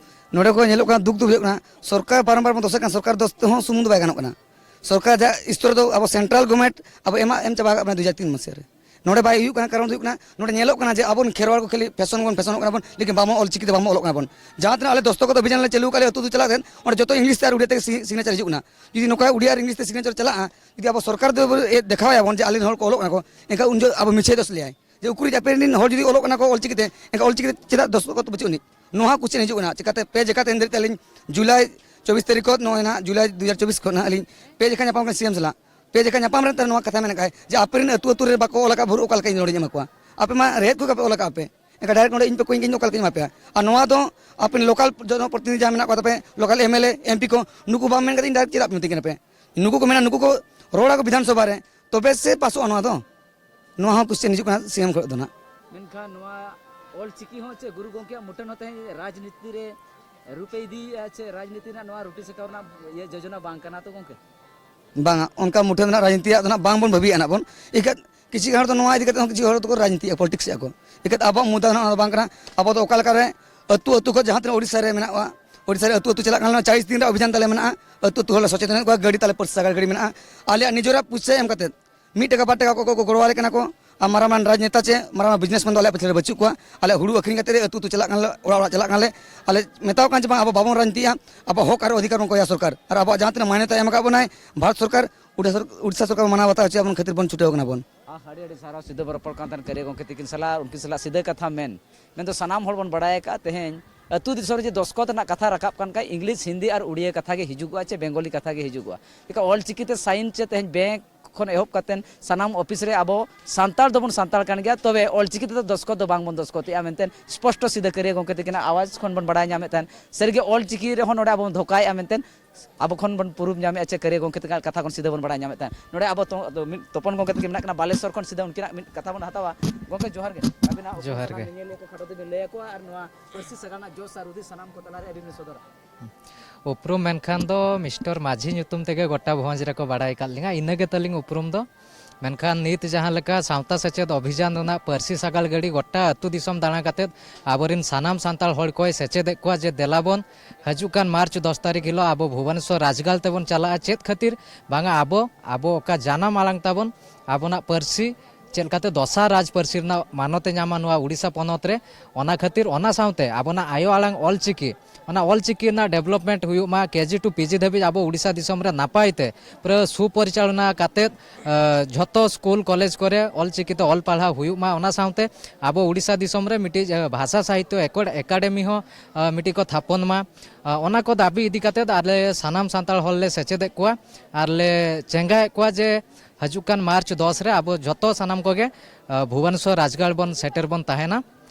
ᱱᱚᱰᱮ ᱠᱚ ᱧᱮᱞᱚᱜ ᱠᱟᱱᱟ, ᱫᱩᱠ ᱫᱚ ᱵᱩᱡᱷᱟᱹᱜ ᱠᱟᱱᱟ, ᱥᱚᱨᱠᱟᱨ ᱵᱟᱨᱚᱢᱵᱟᱨ ᱵᱚᱱ ᱫᱳᱥᱮᱫ ᱠᱟᱱᱟ, ᱥᱚᱨᱠᱟᱨ ᱫᱳᱥ ᱛᱮᱦᱚᱸ ᱥᱩᱢᱩᱝ ᱫᱚ ᱵᱟᱭ ᱜᱟᱱᱚᱜ ᱠᱟᱱᱟ᱾ ᱥᱚᱨᱠᱟᱨ ᱡᱟᱦᱟᱸ ᱥᱛᱚᱨ ᱫᱚ ᱟᱵᱚ ᱥᱮᱱᱴᱨᱟᱞ ᱜᱚᱵᱷᱚᱨᱱᱢᱮᱱᱴ ᱟᱵᱚ ᱮᱢᱟ, ᱮᱢ ᱪᱟᱵᱟ ᱟᱠᱟᱫ ᱵᱚᱱᱟ ᱫᱩ ᱦᱟᱡᱟᱨ ᱛᱤᱱ ᱢᱟᱥᱤᱦᱟ ᱨᱮ᱾ ᱱᱚᱰᱮ ᱵᱟᱭ ᱦᱩᱭᱩᱜ ᱠᱟᱱᱟ, ᱠᱟᱨᱚᱱ ᱫᱚ ᱦᱩᱭᱩᱜ ᱠᱟᱱᱟ, ᱱᱚᱰᱮ ᱧᱮᱞᱚᱜ ᱠᱟᱱᱟ ᱡᱮ ᱟᱵᱚ ᱠᱷᱮᱨᱣᱟᱲ ᱠᱚ ᱠᱷᱟᱹᱞᱤ ᱯᱷᱮᱥᱚᱱ ᱵᱚᱱ ᱯᱷᱮᱥᱚᱱᱚᱜ ᱠᱟᱱᱟ ᱵᱚᱱ, ᱞᱮᱠᱤᱱ ᱵᱟᱵᱚᱱ ᱚᱞ ᱪᱤᱠᱤ ᱛᱮ ᱵᱟᱵᱚᱱ ᱚᱞᱚᱜ ᱠᱟᱱᱟ ᱵᱚᱱ᱾ ᱡᱟᱦᱟᱸ ᱛᱤᱱᱟᱹᱜ ᱟᱞᱮ ᱫᱚᱥᱛᱚᱠᱚᱛ ᱚᱵᱷᱤᱡᱟᱱ ᱞᱮ ᱪᱟᱹᱞᱩ ᱟᱠᱟᱫ ᱞᱮ ᱟᱹᱛᱩ ᱟᱹᱛᱩ ᱪᱟᱞᱟᱜ ᱠᱟᱱ, ᱚᱸᱰᱮ ᱡᱚᱛᱚ ᱤᱝᱞᱤᱥ ᱛᱮ ᱟᱨ ᱩᱲᱤᱭᱟ ᱛᱮ ᱥᱤ-, ᱥᱤᱜᱽᱱᱮᱪᱟᱨ ᱦᱤᱡᱩᱜ ᱠᱟᱱᱟ᱾ ᱡᱩᱫᱤ ᱱᱚᱝᱠᱟ ᱩᱲᱤᱭᱟ ᱟᱨ ᱤᱝᱞᱤᱥ ᱛᱮ ᱥᱤᱜᱽᱱᱮᱪᱟᱨ ᱪᱟᱞᱟᱜᱼᱟ, ᱡᱩᱫᱤ ᱟᱵᱚ ᱥᱚᱨᱠᱟᱨ ᱫᱚ ᱮ, ᱫᱮᱠᱷᱟᱣ ᱟᱭᱟ ᱵᱚᱱ ᱡᱮ ᱟᱞᱮ ᱨᱮᱱ ᱦᱚᱲ ᱠᱚ ᱚᱞᱚᱜ ᱠᱟᱱᱟ ᱠᱚ, ᱮᱱᱠᱷᱟᱱ ᱩᱱ ᱡᱚᱦᱚᱜ ᱟᱵᱚ ᱢᱤᱪᱷᱟᱹᱭ ᱫᱳᱥ ᱞᱮᱭᱟᱭ ᱡᱮ ᱩᱠᱩᱨᱤᱡ ᱟᱯᱮ ᱨᱮᱱ ᱦᱚᱲ ᱡᱩᱫᱤ ᱚᱞᱚᱜ ᱠᱟᱱᱟ ᱠᱚ ᱚᱞ ᱪᱤᱠᱤ ᱛᱮ, ᱮᱱᱠᱷᱟᱱ ᱚᱞ ᱪᱤᱠᱤ ᱛᱮ ᱪᱮᱫᱟᱜ ᱫᱳᱥᱛᱚᱠᱚᱛ ᱵᱟᱹᱪᱩᱜ ᱟᱹᱱᱤᱡ? ᱱᱚᱣᱟ ᱠᱚᱥᱪᱮᱱ ᱦᱤᱡᱩᱜ ᱠᱟᱱᱟ᱾ ᱪᱤᱠᱟᱹᱛᱮ ᱯᱮ ᱡᱟᱭᱜᱟ ᱛᱮ ᱮᱱ ᱫᱟᱲᱮᱭᱟᱜ ᱛᱟᱹᱞᱤᱧ ᱡᱩᱞᱟᱭ ᱪᱚᱵᱵᱤᱥ ᱛᱟᱹᱨᱤᱠᱷ ᱠᱷᱚᱱ ᱱᱚᱜᱼᱚᱭ ᱱᱟᱦᱟᱜ ᱡᱩᱞᱟᱭ ᱫᱩ ᱦᱟᱡᱟᱨ ᱪᱚᱵᱵᱤᱥ ᱠᱷᱚᱱ ᱱᱟᱦᱟᱜ ᱟᱹᱞᱤᱧ ᱯᱮ ᱡᱟᱭᱜᱟ ᱧᱟᱯᱟᱢ ᱠᱟᱱᱟ ᱥᱤ ᱮᱢ ᱥᱟᱞᱟᱜ᱾ ᱯᱮ ᱡᱟᱭᱜᱟ ᱧᱟᱯᱟᱢ ᱨᱮ ᱱᱚᱣᱟ ᱠᱟᱛᱷᱟ ᱢᱮᱱ ᱠᱟᱜᱼᱟᱭ ᱡᱮ ᱟᱯᱮ ᱨᱮᱱ ᱟᱹᱛᱩ ᱟᱹᱛᱩ ᱨᱮ ᱵᱟᱠᱚ ᱚᱞ ᱟᱠᱟᱫ, ᱵᱷᱩᱨ ᱚᱠᱟ ᱞᱮᱠᱟᱧ ᱱᱚᱰᱮᱧ ᱮᱢᱟ ᱠᱚᱣᱟ? ᱟᱯᱮ ᱢᱟ ᱨᱮᱦᱮᱫ ᱠᱚ ᱵᱟᱯᱮ ᱚᱞ ᱟᱠᱟᱫ ᱯᱮ᱾ ᱮᱱᱠᱷᱟᱱ ᱰᱟᱭᱨᱮᱠᱴ ᱱᱚᱰᱮ ᱤᱧ ᱯᱮ ᱠᱚᱭᱤᱧ ᱠᱟᱱᱟ, ᱚᱠᱟ ᱞᱮᱠᱟᱧ ᱮᱢᱟ ᱯᱮᱭᱟ? ᱟᱨ ᱱᱚᱣᱟ ᱫᱚ ᱟᱯᱮ ᱞᱳᱠᱟᱞ ᱡᱚᱱᱚᱯᱨᱚᱛᱤᱱᱤᱫᱷᱤ ᱡᱟᱦᱟᱸ ᱢᱮᱱᱟᱜ ᱠᱚ ᱛᱟᱯᱮ, local M L A, M P ᱠᱚ, ᱱᱩᱠᱩ ᱵᱟᱢ ᱢᱮᱱ ᱠᱟᱛᱮ ᱤᱧ ᱰᱟᱭᱨᱮᱠᱴ ᱪᱮᱫᱟᱜ ᱯᱮ ᱢᱤᱛᱟᱹᱧ ᱠᱟᱱᱟ ᱯᱮ? ᱱᱩᱠᱩ ᱠᱚ ᱢᱮᱱᱟ, ᱱᱩᱠᱩ ᱠᱚ ᱨᱚᱲᱟ ᱠᱚ ᱵᱤᱫᱷᱟᱱ ᱥᱚᱵᱷᱟ ᱨᱮ, ᱛᱚᱵᱮ ᱥᱮ ᱯᱟᱥᱚᱜᱼᱟ ᱱᱚᱣᱟ ᱫᱚ᱾ ᱱᱚᱣᱟ ᱦᱚᱸ ᱠᱚᱥᱪᱮᱱ ᱦᱤᱡᱩᱜ ᱠᱟᱱᱟ ᱥᱤ ᱮᱢ ᱠᱷᱚᱱ ᱫᱚ ᱱᱟᱦᱟᱜ᱾ ᱢᱮᱱᱠᱷᱟᱱ ᱱᱚᱣᱟ ᱚᱞ ᱪᱤᱠᱤ ᱦᱚᱸ ᱪᱮᱫ ᱜᱩᱨᱩ ᱜᱚᱢᱠᱮᱭᱟᱜ ᱢᱩᱴᱷᱟᱹᱱ ᱦᱚᱸ ᱛᱮᱦᱮᱧ ᱨᱟᱡᱽᱱᱤᱛᱤ ᱨᱮ ᱨᱩᱯᱮ ᱤᱫᱤᱭᱮᱫᱼᱟ, ᱪᱮ ᱨᱟᱡᱽᱱᱤᱛᱤ ᱨᱮᱱᱟᱜ ᱱᱚᱣᱟ ᱨᱩᱴᱤ ᱥᱮᱠᱟᱣ ᱨᱮᱱᱟᱜ ᱤᱭᱟᱹ ᱡᱳᱡᱚᱱᱟ ᱵᱟᱝ ᱠᱟᱱᱟ ᱛᱚ ᱜᱚᱢᱠᱮ? ᱵᱟᱝᱟ, ᱚᱱᱠᱟ ᱢᱩᱴᱷᱟᱹᱱ ᱨᱮᱱᱟᱜ ᱨᱟᱡᱽᱱᱤᱛᱤᱭᱟᱜ ᱫᱚ ᱱᱟᱦᱟᱜ ᱵᱟᱝᱵᱚᱱ ᱵᱷᱟᱹᱵᱤᱭᱮᱫᱼᱟ ᱱᱟᱦᱟᱜ ᱵᱚᱱ᱾ ᱮᱱᱠᱷᱟᱱ ᱠᱤᱪᱷᱩ ᱦᱚᱲ ᱫᱚ ᱱᱚᱣᱟ ᱤᱫᱤ ᱠᱟᱛᱮ ᱦᱚᱸ ᱠᱤᱪᱷᱩ ᱦᱚᱲ ᱫᱚᱠᱚ ᱨᱟᱡᱽᱱᱤᱛᱤᱭᱮᱫᱼᱟ, ᱯᱚᱞᱤᱴᱤᱠᱥ ᱮᱫᱼᱟ ᱠᱚ᱾ ᱮᱱᱠᱷᱟᱱ ᱟᱵᱚᱣᱟᱜ ᱢᱩᱫᱽᱫᱟ ᱫᱚ ᱱᱟᱦᱟᱜ ᱚᱱᱟ ᱫᱚ ᱵᱟᱝ ᱠᱟᱱᱟ᱾ ᱟᱵᱚ ᱫᱚ ᱚᱠᱟ ᱞᱮᱠᱟᱨᱮ ᱟᱹᱛᱩ ᱟᱹᱛᱩ ᱠᱷᱚᱱ ᱡᱟᱦᱟᱸ ᱛᱤᱱᱟᱹᱜ ᱳᱰᱤᱥᱟ ᱨᱮ ᱢᱮᱱᱟᱜ ᱠᱚᱣᱟ, ᱳᱰᱤᱥᱟ ᱨᱮ ᱟᱹᱛᱩ ᱟᱹᱛᱩ ᱪᱟᱞᱟᱜ ᱠᱟᱱᱟ, ᱪᱟᱞᱤᱥ ᱫᱤᱱ ᱨᱮ ᱚᱵᱷᱤᱡᱟᱱ ᱛᱟᱞᱮ ᱢᱮᱱᱟᱜᱼᱟ᱾ ᱟᱹᱛᱩ ᱟᱹᱛᱩ ᱦᱚᱲ ᱞᱮ ᱥᱚᱪᱮᱛᱚᱱᱮᱫ ᱠᱚᱣᱟ, ᱜᱟᱹᱰᱤ ᱛᱟᱞᱮ ᱯᱟᱹᱨᱥᱤ ᱥᱟᱜᱟᱲ ᱜᱟᱹᱰᱤ ᱢᱮᱱᱟᱜᱼᱟ᱾ ᱟᱞᱮᱭᱟᱜ ᱱᱤᱡᱮᱨᱟᱜ ᱯᱩᱭᱥᱟᱹ ᱮᱢ ᱠᱟᱛᱮ ᱢᱤᱫ ᱴᱟᱠᱟ ᱵᱟᱨ ᱴᱟᱠᱟ ᱠᱚ ᱠᱚ ᱜᱚᱲᱚᱣᱟᱞᱮ ᱠᱟᱱᱟ ᱠᱚ᱾ ᱟᱨ ᱢᱟᱨᱟᱝ ᱢᱟᱨᱟᱝ ᱨᱟᱡᱽᱱᱮᱛᱟ ᱪᱮ ᱢᱟᱨᱟᱝ ᱢᱟᱨᱟᱝ ᱵᱤᱡᱽᱱᱮᱥᱢᱮᱱ ᱫᱚ ᱟᱞᱮᱭᱟᱜ ᱯᱟᱪᱷᱮ ᱨᱮ ᱵᱟᱹᱪᱩᱜ ᱠᱚᱣᱟ᱾ ᱟᱞᱮ ᱦᱩᱲᱩ ᱟᱹᱠᱷᱨᱤᱧ ᱠᱟᱛᱮ ᱞᱮ ᱟᱹᱛᱩ ᱟᱹᱛᱩ ᱪᱟᱞᱟᱜ ᱠᱟᱱᱟ ᱞᱮ, ᱚᱲᱟᱜ ᱚᱲᱟᱜ ᱪᱟᱞᱟᱜ ᱠᱟᱱᱟ ᱞᱮ᱾ ᱟᱞᱮ ᱢᱮᱛᱟᱣ ᱠᱟᱱ ᱡᱮ ᱵᱟᱝ, ᱟᱵᱚ ᱵᱟᱵᱚᱱ ᱨᱟᱡᱽᱱᱤᱛᱤᱜᱼᱟ, ᱟᱵᱚ ᱦᱚᱠ ᱟᱨ ᱚᱫᱷᱤᱠᱟᱨ ᱵᱚᱱ ᱠᱚᱭᱟ ᱥᱚᱨᱠᱟᱨ᱾ ᱟᱨ ᱟᱵᱚᱣᱟᱜ ᱡᱟᱦᱟᱸ ᱛᱤᱱᱟᱹᱜ ᱢᱟᱱᱭᱚᱛᱟ ᱮᱢ ᱟᱠᱟᱫ ᱵᱚᱱᱟᱭ ᱵᱷᱟᱨᱚᱛ ᱥᱚᱨᱠᱟᱨ, ᱩᱰᱤᱥᱟ ᱥᱚᱨ-, ᱩᱰᱤᱥᱟ ᱥᱚᱨᱠᱟᱨ ᱵᱚᱱ ᱢᱟᱱᱟᱣ ᱵᱟᱛᱟᱣ ᱦᱚᱪᱚᱭᱟ, ᱟᱵᱚᱱ ᱠᱷᱟᱹᱛᱤᱨ ᱵᱚᱱ ᱪᱷᱩᱴᱟᱹᱣ ᱠᱟᱱᱟ ᱵᱚᱱ᱾ ᱦᱮᱸ, ᱟᱹᱰᱤ ᱟᱹᱰᱤ ᱥᱟᱨᱦᱟᱣ ᱥᱤᱫᱟᱹ ᱵᱚᱱ ᱨᱚᱯᱚᱲ ᱠᱟᱱ ᱛᱟᱦᱮᱱ ᱠᱟᱹᱨᱤᱭᱟᱹ ᱜᱚᱢᱠᱮ ᱛᱤᱠᱤᱱ ᱥᱟᱞᱟᱜ, ᱩᱱᱠᱤᱱ ᱥᱟᱞᱟᱜ ᱥᱤᱫᱟᱹ ᱠᱟᱛᱷᱟ ᱢᱮᱱ᱾ ᱢᱮᱱᱫᱚ ᱥᱟᱱᱟᱢ ᱦᱚᱲ ᱵᱚᱱ ᱵᱟᱲᱟᱭ ᱟᱠᱟᱫᱼᱟ, ᱛᱮᱦᱮᱧ ᱟᱹᱛᱩ ᱫᱤᱥᱚᱢ ᱨᱮ ᱡᱮ ᱫᱚᱥᱠᱚᱛ ᱨᱮᱱᱟᱜ ᱠᱟᱛᱷᱟ ᱨᱟᱠᱟᱵ ᱠᱟᱱ ᱠᱷᱟᱡ, ᱤᱝᱞᱤᱥ, ᱦᱤᱱᱫᱤ ᱟᱨ ᱩᱲᱤᱭᱟ ᱠᱟᱛᱷᱟ ᱜᱮ ᱦᱤᱡᱩᱜᱚᱜᱼᱟ ᱪᱮ ᱵᱮᱝᱜᱚᱞᱤ ᱠᱟᱛᱷᱟ ᱜᱮ ᱦᱤᱡᱩᱜᱚᱜᱼᱟ᱾ ᱪᱮᱠᱟ ᱚᱞ ᱪᱤᱠᱤ ᱛᱮ ᱥᱟᱭᱤᱱ ᱪᱮ ᱛᱮᱦᱮᱧ ᱵᱮᱝᱠ ᱠᱷᱚᱱ ᱮᱦᱚᱵ ᱠᱟᱛᱮᱱ ᱥᱟᱱᱟᱢ ᱚᱯᱷᱤᱥ ᱨᱮ ᱟᱵᱚ ᱥᱟᱱᱛᱟᱲ ᱫᱚᱵᱚᱱ ᱥᱟᱱᱛᱟᱲ ᱠᱟᱱ ᱜᱮᱭᱟ, ᱛᱚᱵᱮ ᱚᱞ ᱪᱤᱠᱤ ᱛᱮᱫᱚ ᱫᱚᱥᱠᱚᱛ ᱫᱚ ᱵᱟᱝᱵᱚᱱ ᱫᱚᱥᱠᱚᱛᱮᱜᱼᱟ ᱢᱮᱱᱛᱮ ᱥᱯᱚᱥᱴᱚ ᱥᱤᱫᱟᱹ ᱠᱟᱹᱨᱤᱭᱟᱹ ᱜᱚᱢᱠᱮ ᱛᱤᱠᱤᱱᱟᱜ ᱟᱣᱟᱡᱽ ᱠᱷᱚᱱ ᱵᱚᱱ ᱵᱟᱲᱟᱭ ᱧᱟᱢᱮᱫ ᱛᱟᱦᱮᱱ᱾ ᱥᱟᱹᱨᱤᱜᱮ ᱚᱞ ᱪᱤᱠᱤ ᱨᱮᱦᱚᱸ ᱱᱚᱰᱮ ᱟᱵᱚ ᱵᱚᱱ ᱫᱷᱳᱠᱟᱭᱮᱫᱼᱟ ᱢᱮᱱᱛᱮ ᱟᱵᱚ ᱠᱷᱚᱱ ᱵᱚᱱ ᱯᱩᱨᱩᱢ ᱧᱟᱢᱮᱫᱼᱟ ᱪᱮ ᱠᱟᱹᱨᱤᱭᱟᱹ ᱜᱚᱢᱠᱮ ᱛᱤᱠᱤᱱᱟᱜ ᱠᱟᱛᱷᱟ ᱠᱷᱚᱱ ᱥᱤᱫᱟᱹ ᱵᱚᱱ ᱵᱟᱲᱟᱭ ᱧᱟᱢᱮᱫ ᱛᱟᱦᱮᱱ᱾ ᱱᱚᱰᱮ ᱟᱵᱚ ᱛᱚ-, ᱫᱚ ᱢᱤᱫ ᱛᱚᱯᱚᱱ ᱜᱚᱢᱠᱮ ᱛᱤᱠᱤᱱ ᱢᱮᱱᱟᱜ ᱠᱤᱱᱟ ᱵᱟᱞᱮᱥᱚᱨ ᱠᱷᱚᱱ, ᱥᱤᱫᱟᱹ ᱩᱱᱠᱤᱱᱟᱜ ᱢᱤᱫ ᱠᱟᱛᱷᱟ ᱵᱚᱱ ᱦᱟᱛᱟᱣᱟ᱾ ᱜᱚᱢᱠᱮ ᱡᱚᱦᱟᱨ ᱜᱮ, ᱟᱹᱵᱤᱱᱟᱜ ᱩᱯᱨᱩᱢ ᱡᱚᱦᱟᱨ ᱥᱟᱱᱟᱢ ᱜᱮ᱾ ᱧᱮᱧᱮᱞᱤᱭᱟᱹ ᱠᱚ ᱠᱷᱟᱴᱚ ᱛᱮᱵᱤᱱ ᱞᱟᱹᱭ ᱟᱠᱚᱣᱟ ᱟᱨ ᱱᱚᱣᱟ ᱯᱟᱹᱨᱥᱤ ᱥᱟᱜᱟᱲ ᱨᱮᱱᱟᱜ ᱡᱚᱥ ᱟᱨ ᱦᱩᱫᱤᱥ ᱥᱟᱱᱟᱢ ᱠᱚ ᱛᱟᱞᱟᱨᱮ ᱟᱹᱵᱤᱱ ᱵᱤᱱ ᱥᱚᱫᱚᱨᱟ᱾ ᱩᱯᱨᱩᱢ ᱢᱮᱱᱠᱷᱟᱱ ᱫᱚ ᱢᱤᱥᱴᱚᱨ ᱢᱟᱹᱡᱷᱤ ᱧᱩᱛᱩᱢ ᱛᱮᱜᱮ ᱜᱚᱴᱟ ᱵᱷᱚᱸᱡᱽ ᱨᱮᱠᱚ ᱵᱟᱲᱟᱭ ᱟᱠᱟᱫ ᱞᱤᱧᱟ, ᱤᱱᱟᱹ ᱜᱮ ᱛᱟᱹᱞᱤᱧ ᱩᱯᱨᱩᱢ ᱫᱚ᱾ ᱢᱮᱱᱠᱷᱟᱱ ᱱᱤᱛ ᱡᱟᱦᱟᱸ ᱞᱮᱠᱟ ᱥᱟᱶᱛᱟ ᱥᱮᱪᱮᱫ ᱚᱵᱷᱤᱡᱟᱱ ᱨᱮᱱᱟᱜ ᱯᱟᱹᱨᱥᱤ ᱥᱟᱜᱟᱲ ᱜᱟᱹᱰᱤ ᱜᱚᱴᱟ ᱟᱹᱛᱩ ᱫᱤᱥᱚᱢ ᱫᱟᱬᱟ ᱠᱟᱛᱮᱫ ᱟᱵᱚᱨᱮᱱ ᱥᱟᱱᱟᱢ ᱥᱟᱱᱛᱟᱲ ᱦᱚᱲ ᱠᱚᱭ ᱥᱮᱪᱮᱫᱮᱫ ᱠᱚᱣᱟ ᱡᱮ ᱫᱮᱞᱟ ᱵᱚᱱ ᱦᱤᱡᱩᱜ ᱠᱟᱱ ᱢᱟᱨᱪ ᱫᱚᱥ ᱛᱟᱹᱨᱤᱠᱷ ᱦᱤᱞᱳᱜ ᱟᱵᱚ ᱵᱷᱩᱵᱚᱱᱮᱥᱚᱨ ᱨᱟᱡᱽᱜᱟᱲ ᱛᱮᱵᱚᱱ ᱪᱟᱞᱟᱜᱼᱟ᱾ ᱪᱮᱫ ᱠᱷᱟᱹᱛᱤᱨ ᱵᱟᱝᱟ, ᱟᱵᱚ, ᱟᱵᱚ ᱚᱠᱟ ᱡᱟᱱᱟᱢ ᱟᱲᱟᱝ ᱛᱟᱵᱚᱱ, ᱟᱵᱚᱱᱟᱜ ᱯᱟᱹᱨᱥᱤ ᱪᱮᱫ ᱞᱮᱠᱟᱛᱮ ᱫᱚᱥᱟᱨ ᱨᱟᱡᱽ ᱯᱟᱹᱨᱥᱤ ᱨᱮᱱᱟᱜ ᱢᱟᱱᱚᱛ ᱮ ᱧᱟᱢᱟ ᱱᱚᱣᱟ ᱩᱲᱤᱥᱥᱟ ᱯᱚᱱᱚᱛ ᱨᱮ, ᱚᱱᱟ ᱠᱷᱟᱹᱛᱤᱨ ᱚᱱᱟ ᱥᱟᱶᱛᱮ ᱟᱵᱚᱱᱟᱜ ᱟᱭᱳ ᱟᱲᱟᱝ ᱚᱞ ᱪᱤᱠᱤ, ᱚᱱᱟ ᱚᱞ ᱪᱤᱠᱤ ᱨᱮᱱᱟᱜ development ᱦᱩᱭᱩᱜ ᱢᱟ, ᱠᱮ ᱡᱤ ᱴᱩ ᱯᱤ ᱡᱤ ᱫᱷᱟᱹᱵᱤᱡ ᱟᱵᱚ ᱩᱲᱤᱥᱥᱟ ᱫᱤᱥᱚᱢ ᱨᱮ ᱱᱟᱯᱟᱭ ᱛᱮ ᱯᱩᱨᱟᱹ ᱥᱩᱯᱚᱨᱤᱪᱟᱞᱚᱱᱟ ᱠᱟᱛᱮᱫ, ᱮ, ᱡᱷᱚᱛᱚ ᱥᱠᱩᱞ ᱠᱚᱞᱮᱡᱽ ᱠᱚᱨᱮ ᱚᱞ ᱪᱤᱠᱤ ᱛᱮ ᱚᱞ ᱯᱟᱲᱦᱟᱣ ᱦᱩᱭᱩᱜ ᱢᱟ᱾ ᱚᱱᱟ ᱥᱟᱶᱛᱮ ᱟᱵᱚ ᱩᱲᱤᱥᱥᱟ ᱫᱤᱥᱚᱢ ᱨᱮ ᱢᱤᱫᱴᱤᱡ, ᱮ, ᱵᱷᱟᱥᱟ ᱥᱟᱦᱤᱛᱛᱚ ᱮᱠᱚᱰ-, ᱮᱠᱟᱰᱮᱢᱤ ᱦᱚᱸ, ᱮ, ᱢᱤᱫᱴᱤᱡ ᱠᱚ ᱛᱷᱟᱯᱚᱱ ᱢᱟ᱾ ᱮ, ᱚᱱᱟ ᱠᱚ ᱫᱟᱹᱵᱤ ᱤᱫᱤ ᱠᱟᱛᱮᱫ ᱟᱞᱮ ᱥᱟᱱᱟᱢ ᱥᱟᱱᱛᱟᱲ ᱦᱚᱲ ᱞᱮ ᱥᱮᱪᱮᱫᱮᱫ ᱠᱚᱣᱟ ᱟᱨ ᱞᱮ ᱪᱮᱸᱜᱟᱭᱮᱫ ᱠᱚᱣᱟ ᱡᱮ ᱦᱤᱡᱩᱜ ᱠᱟᱱ ᱢᱟᱨᱪ ᱫᱚᱥ ᱨᱮ ᱟᱵᱚ ᱡᱷᱚᱛᱚ ᱥᱟᱱᱟᱢ ᱠᱚᱜᱮ, ᱮ, ᱵᱷᱩᱵᱚᱱᱮᱥᱚᱨ ᱨᱟᱡᱽᱜᱟᱲ ᱵᱚᱱ ᱥᱮᱴᱮᱨ ᱵᱚᱱ ᱛᱟᱦᱮᱱᱟ᱾